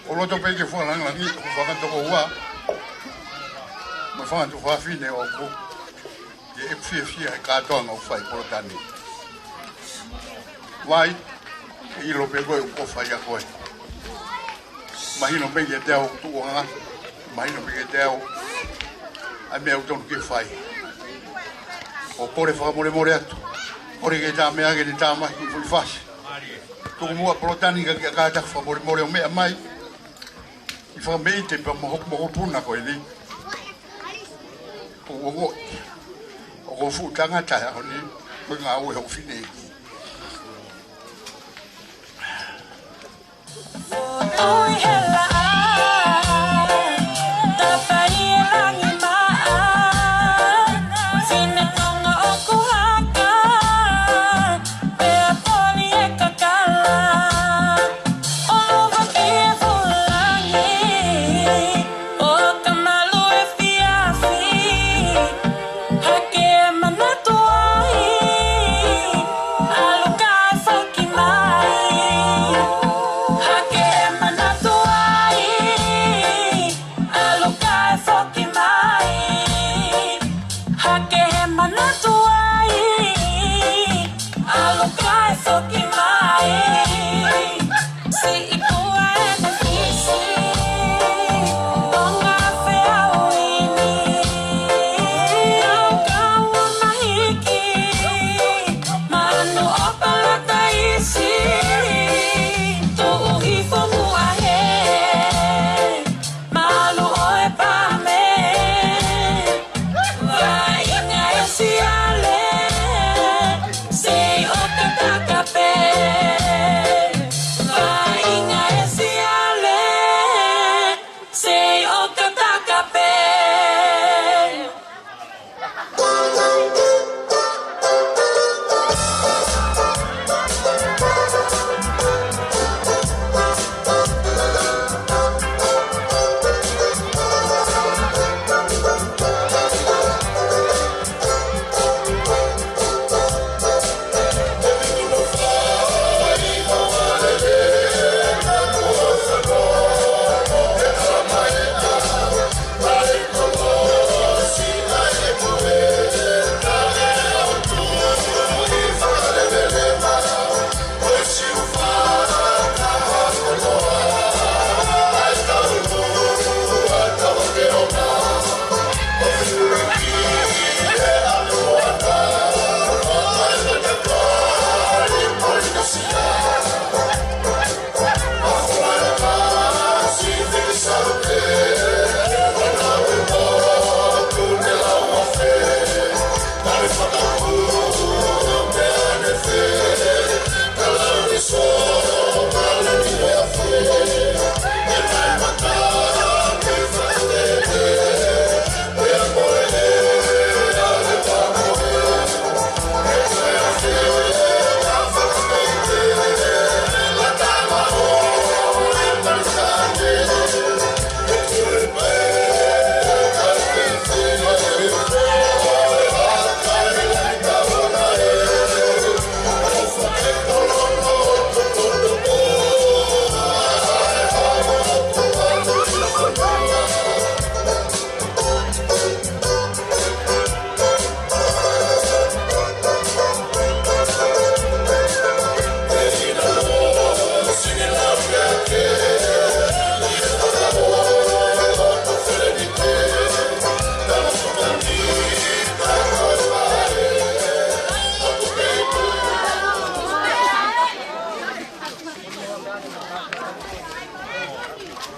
ʻo loto pē ke fualangilangi, ʻo fanga tokoua. Mo e fanga tuofāfine ʻoku ʻi ai ʻeku fiefia he kātoanga ʻoku fai Polotani. Vai, ʻilo pē koe ʻoku fai ʻa koe. Mahino pē kiate au tuʻuʻanga, mahino pē kiate au ʻa e meʻa ʻoku tonu ke fai. ʻO kole fakamolemole atu. Kole ke tā meʻa ke ne tā mai ki fuʻu fasi. Tuku muʻa Polotani ka ke kātaki fakamolemole ʻo meʻa mai. ʻI fakameʻite pea mo hoku, mo hoku puna ko eni. ʻOku ou ongoʻi ʻoku ou fuʻu tangata he ʻaho ni, ko e ngāue hoku fineʻeiki.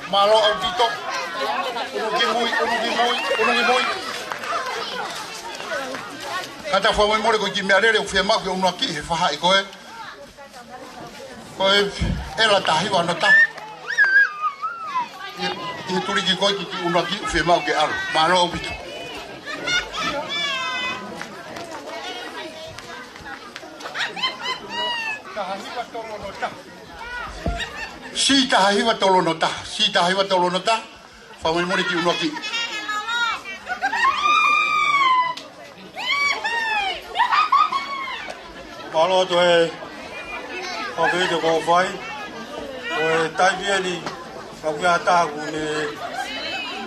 Mālō ʻaupito. ʻUnuki mui, ʻunuki mui, ʻunuki mui. Kātaki fakamolemole ko e kiʻi meʻalele ʻoku fiemaʻu ke ʻunuaki he faʻahi ko ē. Ko e ʻela taha hiva ono taha. ʻI, ʻi he tuliki ko ē ki, ki ʻunuaki ʻoku fiemaʻu ke ʻalu. Mālō ʻaupito. Taha hiva tolu ono taha. C taha hiva tolu ono taha. C taha hiva tolu ono taha. Fakamolemole kiʻi ʻunuaki. Mālō atu e fakafeʻiloaki kuo fai. Ko e taimi eni, ka ʻoku ʻi ai ha taha ʻoku ne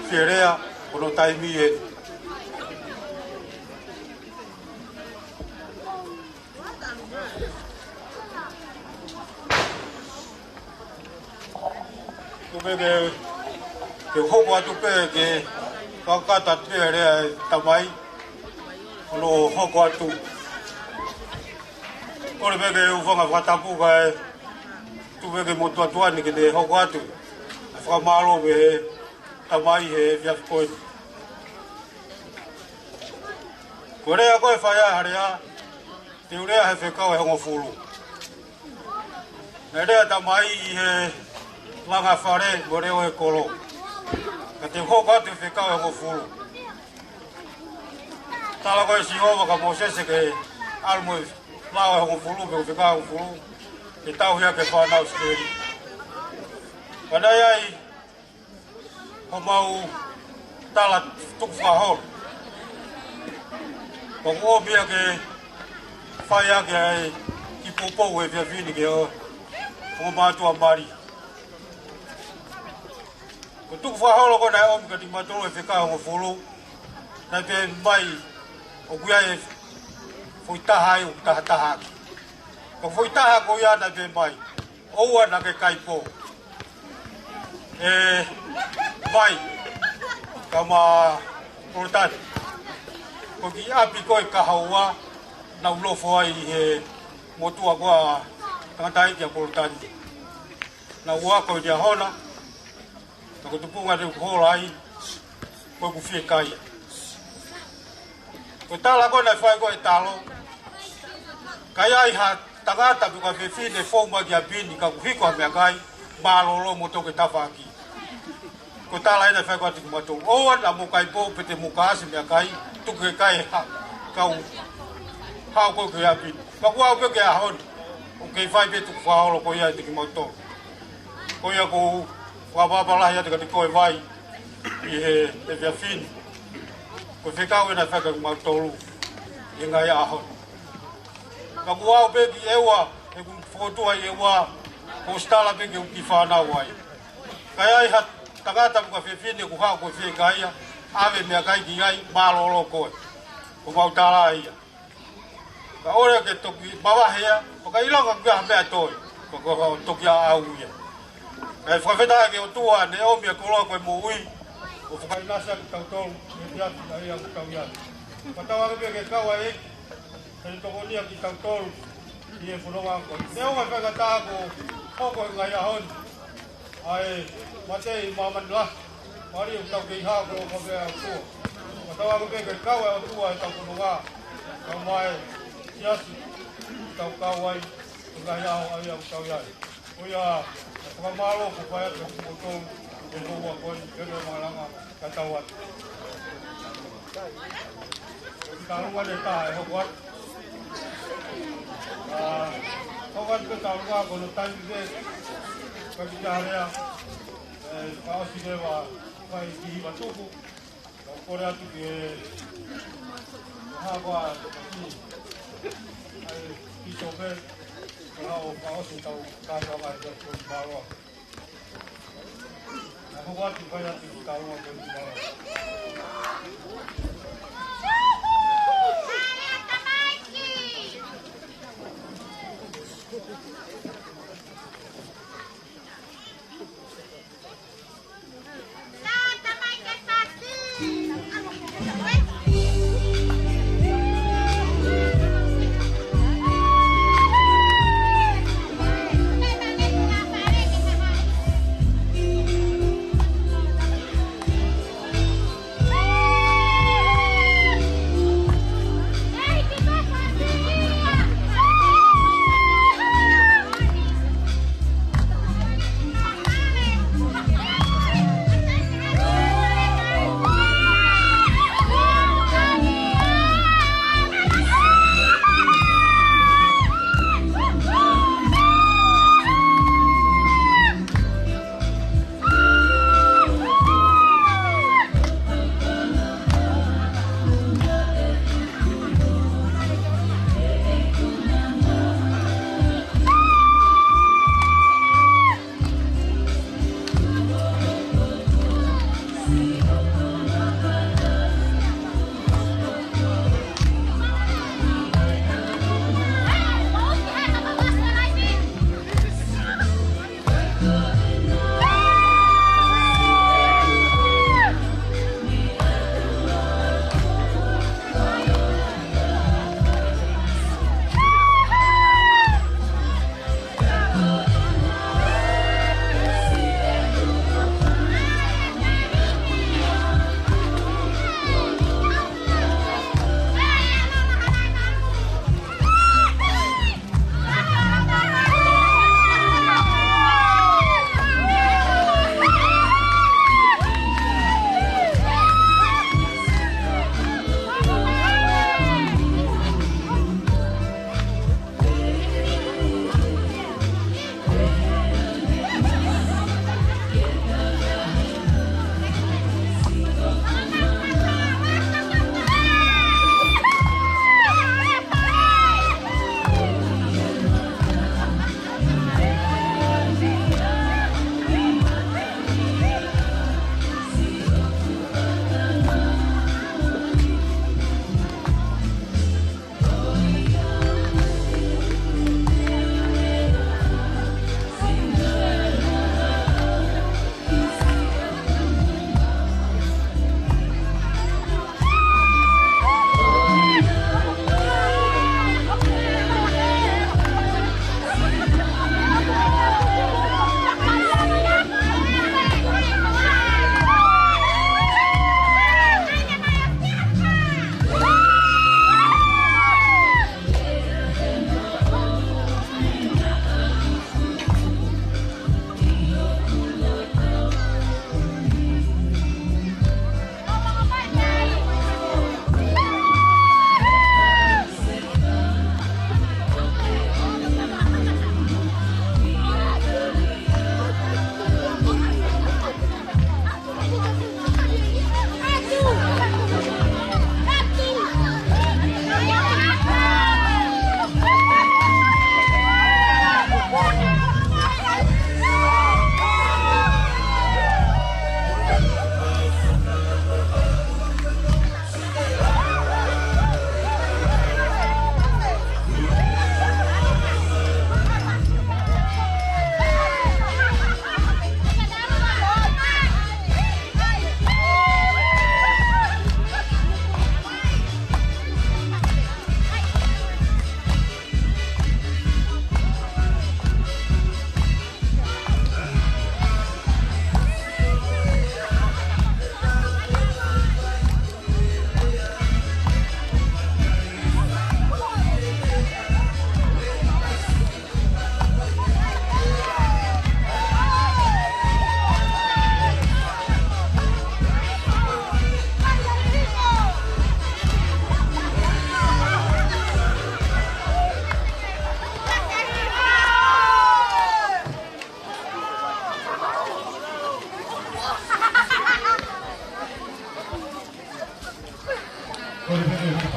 fie lea, ko hono taimi eni. Tuku pē ke, ke hoko atu pē ke fakakakato pē e lea ʻa e tamai, hono hoko atu. Kole pē ke u hūfanga he fakatapu kae tuku pē ki he motuʻa tuʻa ni ke ne hoko atu. ʻA e fakamālō mei he tamai he efiafi ko eni. Ko e lea ko ē fai ai ha lea, te u lea he fekau ʻe hongofulu. Naʻe lea e tamai ʻi he langa fale mo e leʻo he kolo. Ka te u hoko atu he fekau ʻe hongofulu. Tala ko ē ʻe Sihova kia Mōsese ke ʻalu mo e lao ʻe hongofulu, pe ko e fekau ʻe hongofulu, ke tauhi ʻaki e fānau ʻIsileli. Pea naʻe ʻi ai homau tala tukufakaholo. Pea ʻoku ʻomi ia ke fai ʻaki ʻa e kiʻi poupou he efiafi ni ki he ongo mātuʻa mali. Ko e tukufakaholo ko ē naʻe ʻomi kiate kimautolu he fekau ʻe hongofulu, naʻe pehē mai ʻoku ʻi ai e foʻi taha ai ʻoku tahataha ʻaki. Ko e foʻi taha ko ia naʻe pehē mai, ʻoua naʻa ke kai pō. ʻE, mai, kau mai Polotani. Ko e kiʻi ʻapi ko ē ʻi Kahoua, naʻa ku nofo ai ʻi he motuʻa ko ē ʻa e tangataʻeiki ʻa Polotani. Naʻa ku ako ʻi he ʻaho na, naʻa ku tupunga te u hola ai, ko ʻeku fiekaia. Ko e tala ko ē naʻe fai ko ē ʻe Talo. Ka ʻi ai ha tangata pe ko ha fefine fou mai ki ʻapi ni ka kuo hiko ha meʻakai, mālōlō mo toki tafaʻaki. Ko e tala eni naʻe fai ko ē atu kimautolu. ʻOua naʻa mou kai pō pe te mou kaasi meʻakai, tuku ke kai ha, kau hao ko ē ki ʻapi ni. Ka kuo aʻu pē ki he ʻaho ni, ʻoku kei fai pē tukufakaholo ko ia ʻiate kimautolu. Ko ia ʻoku ou fakaʻapaʻapa lahi atu kiate koe Vai, ʻi he, he efiafi ni. Ko e fekau eni naʻe fai kiate kimautolu, ʻi he ngaahi ʻaho ni. Ka kuo aʻu pē ki ʻEua, he ʻoku ou fokotuʻu ʻi ʻEua, ko ʻAositelēlia pē ke u kiʻi fānau ai. Ka ʻi ai ha tangata pe ko ha fefine ʻoku haʻu ko e fiekaia, ʻave meʻakai ki ai, mālōlō koe. Ko ʻemau tala ia. Ka ʻoua ke toki mavahe ia, pea ka ʻilonga ʻoku ʻi ai ha meʻa ʻe toe, pea ko e toki ʻaʻau ia. Kae fakafetaʻi ki he ʻOtua, naʻe ʻomi e koloa ko e moʻui, ʻo fakaʻinasi ʻaki kitautolu, he efiafi ʻa ia ʻoku tau ʻi ai. Pea tau ʻoatu pē ke kau ai, ke ne tokonia kitautolu, ʻi he fononga ko eni. Neongo e faingataʻa kuo hoko he ngaahi ʻaho ni. ʻA e mate ʻi māmani lahi, mali ʻoku tau kei hao ko e ʻOtua. Ka tau ʻoatu pē ke kau e ʻOtua ʻi heʻetau fononga. Kau mai, siasi, tau kau ai, ko e ngaahi ʻaho ʻa ia ʻoku tau ʻi ai. Ko ia, ʻa e fakamālō kuo fai atu kiate kimoutolu, ʻi he houa ko eni, pea mo e malanga, ka tau atu. Ko e kiʻi tālunga ʻe taha ʻe hoko atu. ʻA, hoko atu ko e tālunga ko hono taimi pē, ko e kiʻi lea, ʻe, fakaʻosi leva, fai ki he hiva tuku, ka u kole atu ki he, ko e hā ko ā, ʻa e, pīsope, ko e hā ʻo fakaʻosi ʻetau kātoanga ʻi he ko e mālō.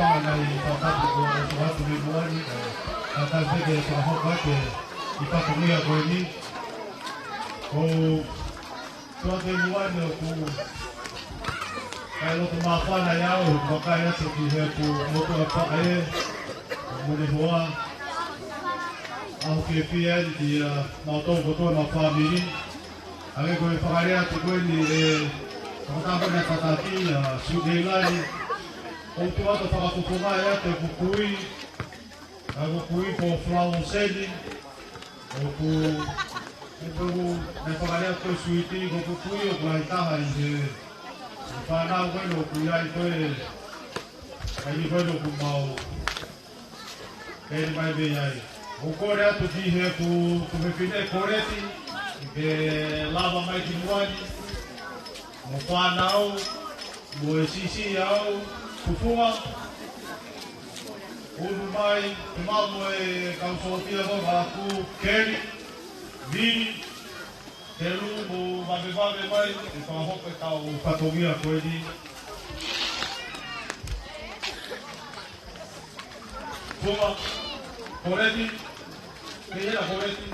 Ana i papatu ko e atu me muani, ka ka peke e fakahoko ake ʻi fatongia ko eni. Ko tua ke muani ʻoku ʻai loto māfana ia ʻo vakai atu ki he ʻoku motu a paʻe, mune hoa, ʻaho fiefia eni ki a mautolu kotoa ma fāmili. Hangē ko e fakalea atu ko eni ʻe fakataha ko eni ʻa Tataki, ʻa Sudeilani, ʻoku tuʻu atu fakafofonga ʻa e ʻoku kui, ʻa ʻoku kui ko Flower Seni, ʻoku, ʻoku, naʻe fakalea ko Suiti, ko ʻoku kui ʻoku lahi taha ʻi he, ʻi he fānau ko eni ʻoku ʻi ai ko e, ʻa ia ko eni ʻoku mau, ʻe mai mei ai. ʻOku kole atu ki he ʻoku, ʻoku fefine Koleti, ke lava mai ki muani, mo fānau, mo e siʻisiʻi ʻa e ʻoku tufunga, unu mai, ke mau mo e kau sōtia ko ʻaku, Keli, Vili, Telu mo vavevave mai, ʻe fakahoko e kau fatongia ko eni. Tufunga, Koleti, ke hela Koleti.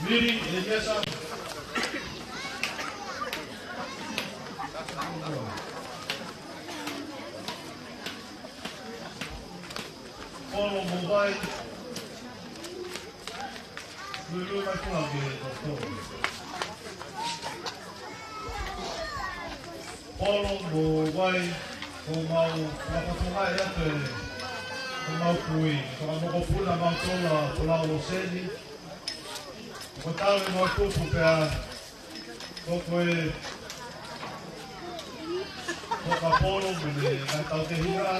Miri, Eliesa. Polo mo Vai. Lulu mai pula ke toko. Polo mo Vai, ko mau, ko mau fatongia ʻe atu, ko mau kui, ko mau mokopuna mau tola, ko lau o seni. Ko tau e mau tupu pea, ko koe, ko ka polo, mo ne, ngai tau te hira,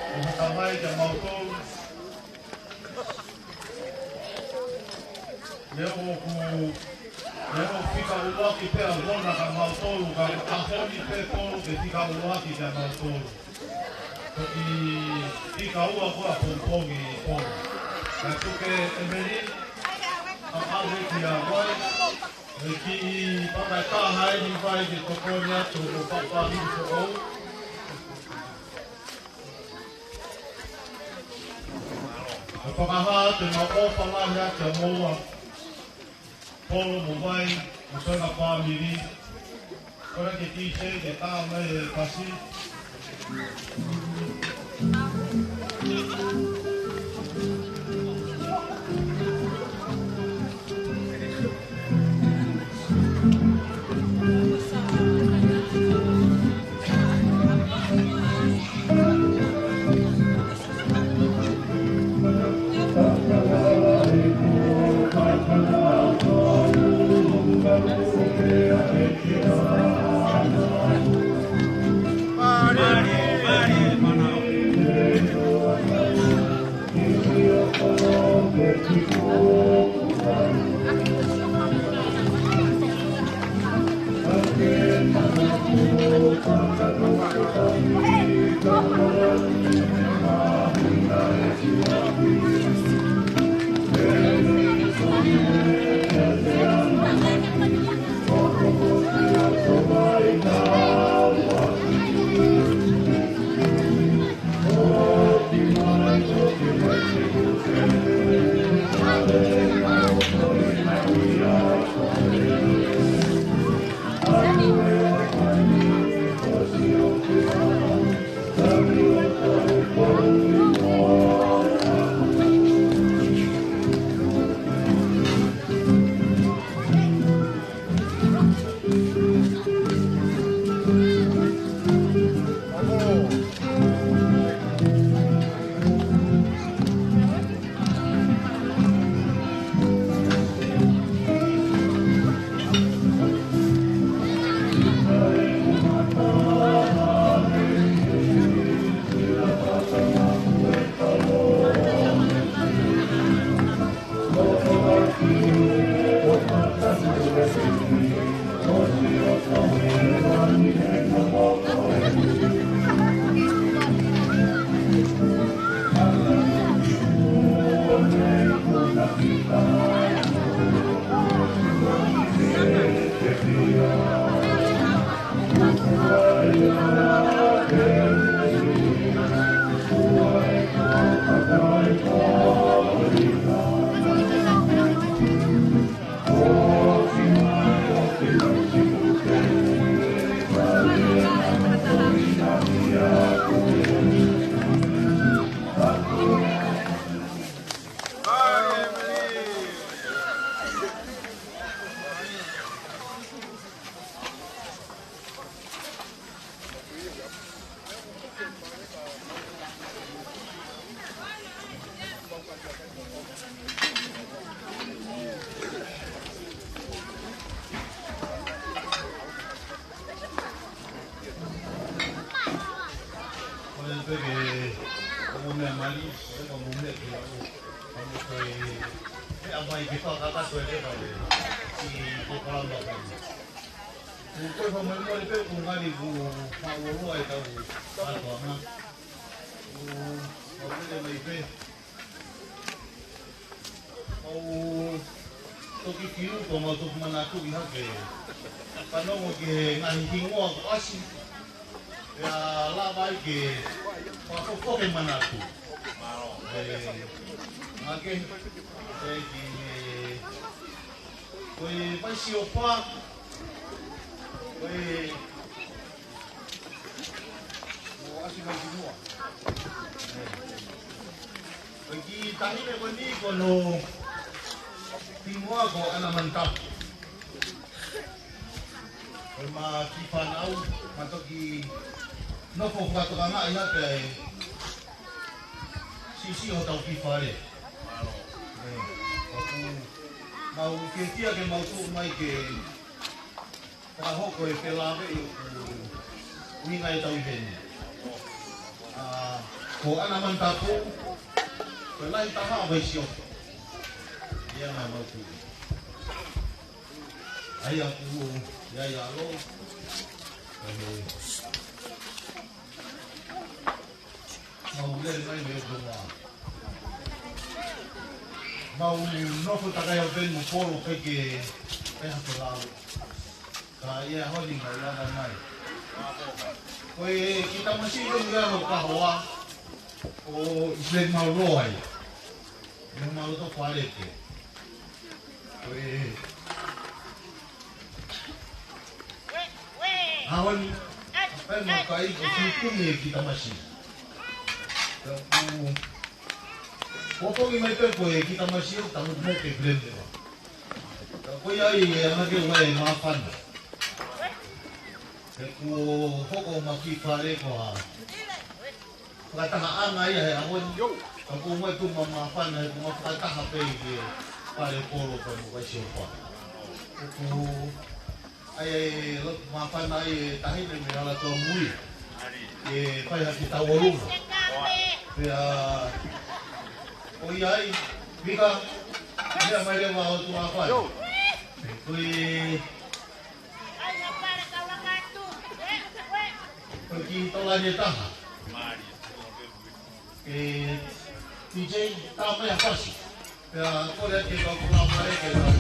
ko ka tamai kia mau tolu. Leo ʻoku, leo ʻoku fika ʻuluaki pea vona ka mau tolu, ka ʻaho ni pē polo ke fika ʻuluaki kia mau tolu. Toki fika ua ko ā pongipongi polo. Ka tuku ke ʻEmeni, ka ʻave kia Vai, ʻe kiʻi paka taha eni Vai ke tokoni atu ko papa ni ko ʻou. ʻE fakahā te mau ʻofa lahi atu kia moua, Polo mo Vai, mo tona fāmili. Kole ke kise ke tā mai e pasi. He ʻa mai ke fakakakato e leva le. ʻI ko kalama kai. Ko e fakamolemole pē ʻoku ngali ʻoku faʻa loloa e tau kātoanga. ʻOku mau lele mai pē. ʻOku toki fiu ko mau toki manatuʻi hake. Fanongo ki he ngaahi hingoa kuo ʻasi. Pea lava ai ke fakafoki e manatu. ʻE, ake, ʻe ki, ʻe, ko e Paisi ʻo Pā, ko e, ʻoku ʻasi mai ki muʻa. ʻE, ko e kiʻi taʻahine ko eni ko hono hingoa ko ʻAna Manutapu. Ko e ma kiʻi fānau, ma toki nofo fakatokangaʻi hake ai. Siʻisiʻi hotau kiʻi fale. ʻE, ʻoku mau fiefia ke mau tuʻu mai ke fakahoko e felāveʻi ʻoku ʻuhinga e tau ʻi heni. ʻA, ko ʻAna Manutapu, ko e lahi taha ʻo Vaisiofo. ʻIa naʻa mau tuʻu. ʻAi aku, ʻia ʻia alo. Mau lele mai me o toma. Mau nofo takai au pē mo Polo kai ke, kai ha ke lau. Ka ʻi he ʻaho ni mau lava mai. Ko e kiʻi tamasiʻi ʻoku ʻi ai hono kahoa, ʻo ʻIsileli Maulō ai. Mo Maulō to Faleke. Ko e ʻaho ni, ʻa e makai ko Fiukumi e kiʻi tamasiʻi. Ka ʻoku, ʻoku toki mai pē ko e kiʻi tamasiʻi ʻoku tangutu mai ke blend e wa. Ka ko ia ai e anga ke ua e māfana. He kuo hoko ma kiʻi fale ko ha fakatahaʻanga ia he ʻaho ni. Ka ko mai tu ma māfana he ko ma fakataha pē ʻi he fale Polo pea mo Vaisiofo. ʻOku ʻai e lotu māfana ʻa e taʻahine mei Alatoa Mui. ʻE fai hake tau ʻolunga. Pea, ʻo ia ai, Mika, meʻa mai leva ʻo tu a fai. Ko e, ko e kiʻi tolani ʻe taha. ʻE, D J, tā mai ʻa Pasi. Pea kole ake kau kula mai ke kau.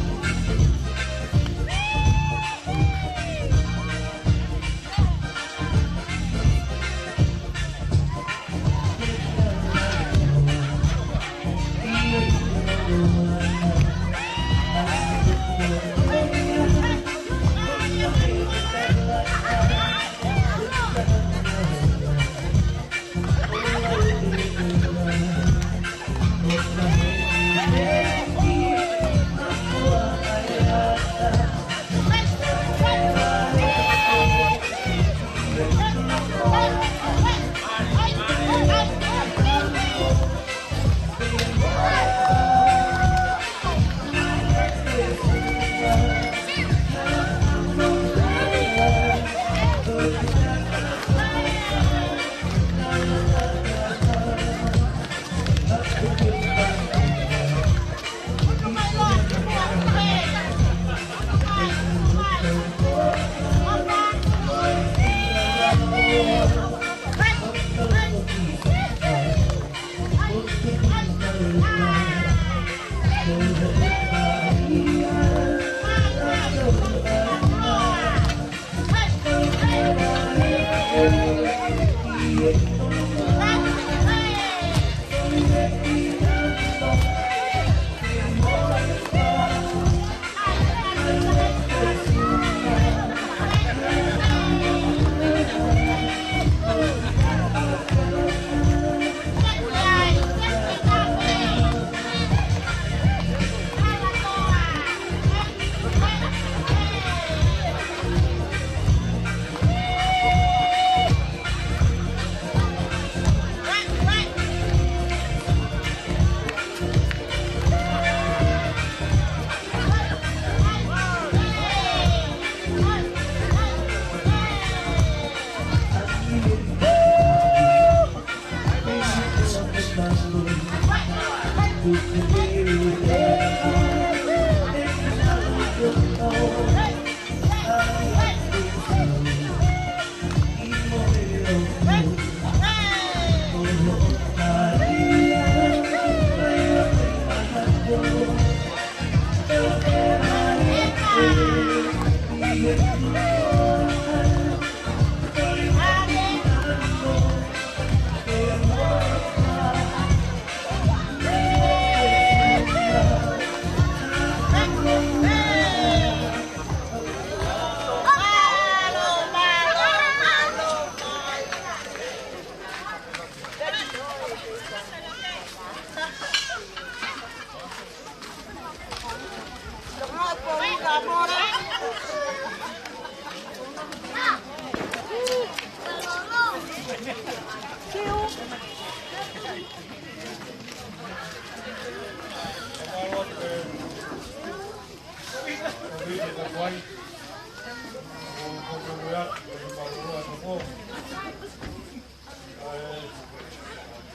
ʻE,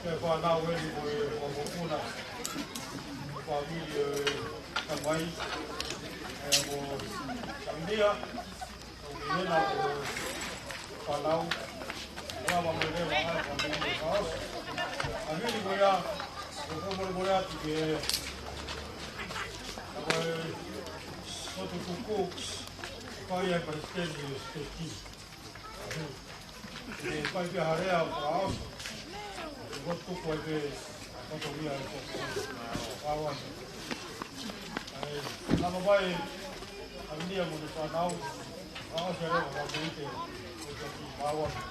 ke fānau eni mo e, mo e mokopuna, fāmili ʻo e tamai, ʻe, mo Samilia, ʻo Milena, mo e fānau, ʻe, ʻa Milena, ʻa Milena, ʻa Milena, ʻa Milena, ko ia, ko e molemole atu ke, ko e, ko e tuku, ko e palesiteni, ʻo e siteiki. ʻE, fai pē ha lea fakaʻosi. ʻE, ko e tuku ai pē, ko e toki ai pē, fakaʻosi. ʻE, lava mai, ʻa Minia mo e fānau, fakaʻosi e lea fakaʻosi, ko e toki fakaʻosi.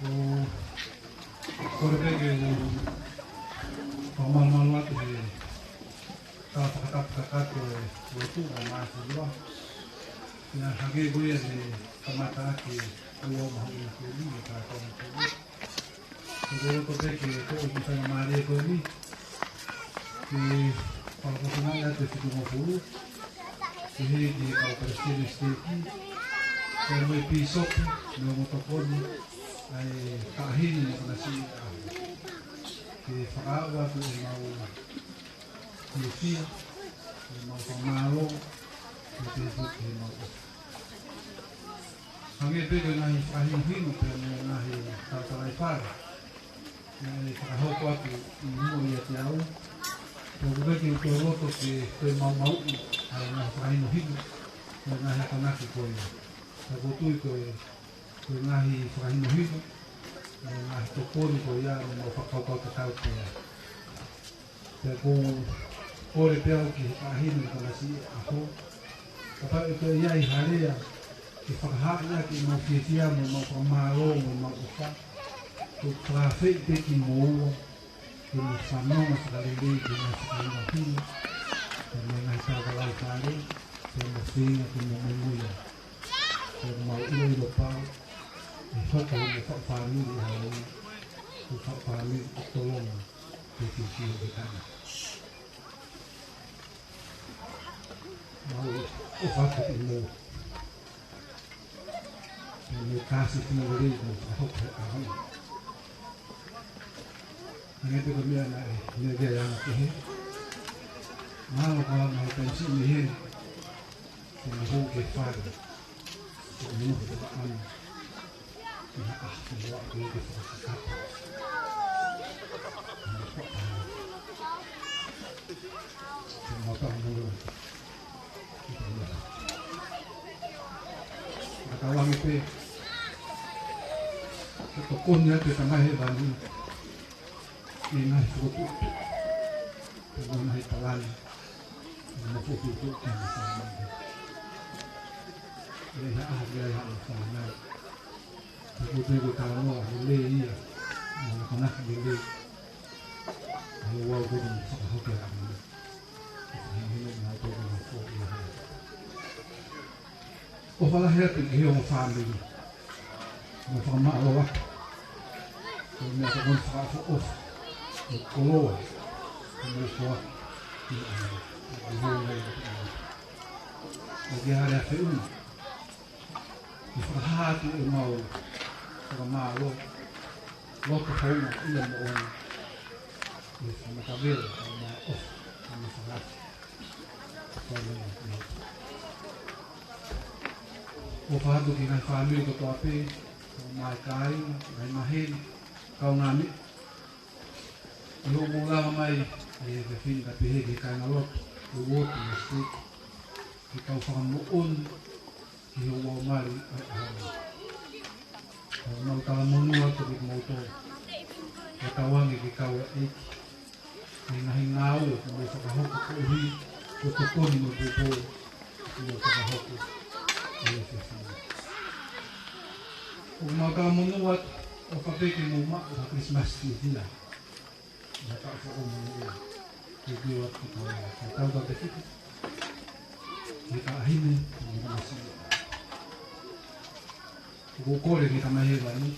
Ko, kole pē ke u fakamalumalu atu he tala fakatapu kakato ʻa e lotu ʻa Māsilua. Naʻe hangē ko ia ne kamata ʻaki Ua mahuʻinga ko eni, mo e kātoanga ko eni. Ko e loto pē ke toʻo e kiʻi faingamālie ko eni ke fakafetaʻi atu e Fitungofulu, ki he, ki he kau palesiteni siteiki, pea mo e pīsope, mo e ongo tokoni ʻa e Taʻahine Matanasiʻi ʻAho. Ke fakaaʻu atu ʻemau fiefia, ʻemau fakamālō, pea pehē foki ʻemau ʻofa. Hangē pē ko e ngaahi fakahinohino pea mo e ngaahi tau talai fale naʻe fakahoko atu ʻi muʻa ʻiate au, pea ʻoku ʻikai ke u toe loto ke toe maumauʻi ʻa e ngaahi fakahinohino mo e ngaahi akonaki ko ia. Ka ʻoku ou tui ko e, ko e ngaahi fakahinohino mo e ngaahi tokoni ko ia ʻoku mau fakakaukau tatau pē ai. Pea ʻoku ou kole pē au ki he Taʻahine Matanasiʻi ʻAho, kapau ʻe toe ʻi ai ha lea ke fakahaaʻi ʻaki ʻemau fiefia mo ʻemau fakamālō mo ʻemau ʻofa, ʻoku ou fakafeʻiloaki pē kimoua ke mou fanongo fakalelei ki he ngaahi fakahinohino pea mo e ngaahi tau talai fale, pea mou feinga ke mou moʻui ai. Pea ʻoku mau ʻiloʻilo pau ʻe hoko hoʻomou faʻu fāmili ʻi he ʻaho ni ko e faʻu fāmili ʻoku tolonga pea fiefia ʻi he Taʻahine. Mau ʻofa atu kiate kimoua pea mo e kāsifia lelei kuo fakahoko he ʻaho ni. Hangē pē ko e meʻa naʻe, meʻa ke anga kehe. Mahalo ko e anga he taimi mei heni, te mou hū ki he fale, te mou hū ki he fale. ʻI ha ʻaho te mou aʻu ki he fakakakato. Te mou fakakakato. Te mou fakakakato. Ka tau ange pē ke tokoni atu e Tamai Hēvani ʻi he ngaahi fokotuʻutuʻu pea mo e ngaahi palani ʻoku mau fokotuʻutuʻu ki he ngaahi fānau. ʻI he ʻaho ni, ʻi he ʻaho ni fānau. Pea ʻoku ou tui ko e talanoa lelei ia, mo e akonaki lelei ʻa e ʻOtua ʻoku ne fakahoko ʻa e ʻaho ni. ʻOfa lahi atu ki he ongo fāmili. Mau fakamālō atu. Ko e meʻa tokoni fakaʻofoʻofa, ko e koloa ʻoku mou foaki ki he ʻaho ni. ʻOku ou ʻofa lahi atu. ʻOku ʻi ai ha lea feʻunga ke fakahā atu ʻemau fakamālō, loto houngaʻia moʻoni, ʻi he fakamatavela ʻa e ʻofa ʻoku mou fakahā atu. ʻOfa atu ki he ngaahi fāmili kotoa pē, ʻa e kāinga, ngaahi maheni, kaungāmeʻa, ʻi hoʻomou lava mai ʻi he efiafi ni kae pehē ki he kāingalotu ʻo e uooti mo e siteiki, ke tau fakamoʻoni ki he ouau mali ʻo e ʻaho ni. ʻOku mau talamonū atu kiate kimoutolu, ʻo tauange ke kau e ʻEiki ʻi he ngaahi ngāue ʻoku mou fakahoko koeʻuhi ko e tokoni mo e poupou ʻoku mou fakahoko ʻi he efiafi ni. ʻOku mau talamonū atu, ʻofa pē ke mou maʻu ha Kilisimasi fiefia. Ia ka fo o mo ia. Ke ke wa ki ka wa. Ka tau ka te fiki. Ke ka ahine, mo ka masi. ʻOku ou kole ki he Tamai Hēvani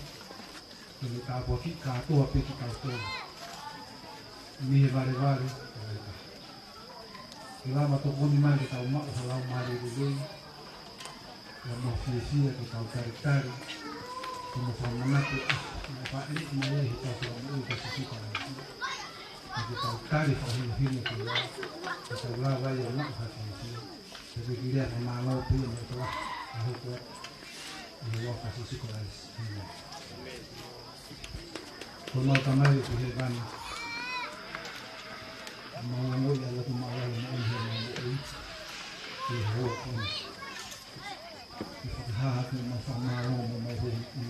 ke ne tāpuakiʻi kātoa pē kitautolu mei he valevale ʻo e taʻataʻa. Ke lava tokoni mai ke tau maʻu ha laumālie lelei, ʻa e maʻu fiefia ke tau talitali ki he fakamanatu ʻa e ʻaho naʻe fāʻeleʻi mai ai ʻetau Fakamoʻui ko Sīsū Kalaisi. Ke tau tali fakahinohino ki ai, ke tau lava ai ʻo maʻu ha fiefia. Pea ko e kiʻi lea fakamālō pē ia mo e tokolahi ʻa e hoko atu ʻi he huafa ʻo Sīsū Kalaisi. ʻĒmeni. Ko ʻemau Tamai ʻoku ʻi hēvani, ʻoku mau ongoʻi ʻa e loto māʻulalo moʻoni ʻi heʻemau moʻui ʻi he houa ko eni. ʻOku fakahā atu ʻemau fakamālō mo ʻemau huhuʻi ʻi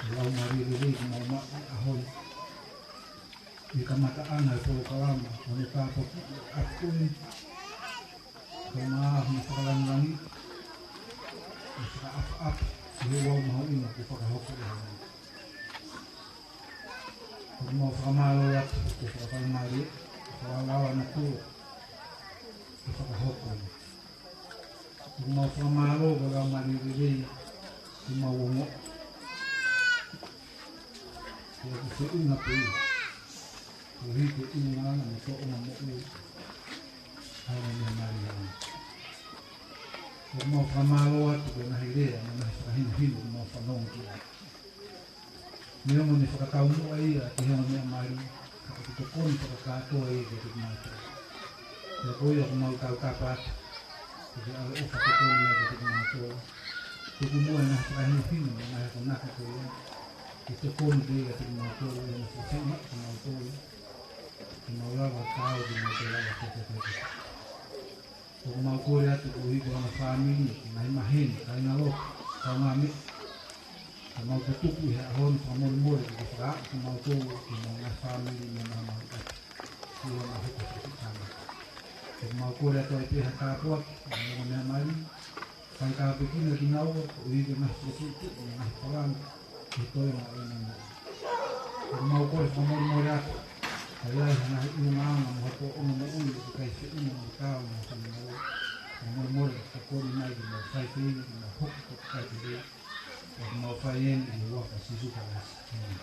he laumālie lelei ʻoku mau maʻu he ʻaho ni. ʻI he kamataʻanga ʻo e polokalama, ʻoku ne tāpuakiʻi ʻa e ʻapi ko eni, ko e ngaahi fakalāngilangi, mo e fakaʻapaʻapa ʻi he ouau mahuʻinga kuo fakahoko ʻi he ʻaho ni. ʻOku mau fakamālō atu, ko e fakafaingamālie, ko e lava ʻa e ʻOtua ke fakahoko. ʻOku mau fakamālō ko e laumālie lelei, Mau ongoʻi ʻoku feʻunga pē ia, koeʻuhi ko e ʻulungaanga mo e tōʻonga moʻui ʻa e meʻa mali. ʻOku mau fakamālō atu ko e ngaahi lea mo e ngaahi fakahinohino ʻoku mau fanongo ki ai. Neongo ne fakataumuʻa ia ki he ongo meʻa mali, ka ʻoku tokoni fakakātoa ia kiate kimautolu. Pea ko ia ʻoku mau tautapa atu ke ke ʻave ʻo fakatokoni mai kiate kimautolu. Tuku muʻa e ngaahi fakahinohino mo e ngaahi akonaki ko ia, ke tokoni pē kiate kimautolu, ʻi hono fakafiemaʻu kimautolu ke mau lava ʻo taau, ke mau toe lava ʻo toketoketa. ʻOku mau kole atu koeʻuhi ko e ongo fāmili, ngaahi maheni, kāingalotu, kaungāmeʻa, ke mau tutuku ʻi he ʻaho ni, fakamolemole ke ke fakaaʻu kimautolu ki heʻemau ngaahi fāmili mo e maumau ʻi he ʻaho ni. ʻOku mau kole atu ai pē ha tāpuaki ʻa e ongo meʻa mali, fai tāpuekina kinaua koeʻuhi ko e ngaahi fokotuʻutuʻu mo e ngaahi palani ki he toenga ʻo ʻenau moʻui. ʻOku mau kole fakamolemole atu ka ʻi ai ha ngaahi ʻulungaanga mo ha tōʻonga moʻui ʻoku ʻikai feʻunga mo e taau mo e fānau. Fakamolemole, tokoni mai ke mau fai feinga ke mau hoko ko e kakai pehē. ʻOku mau fai eni ʻi he huafa ʻo Sīsū Kalaisi. ʻĒmeni.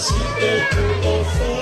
Siʻeku ʻofo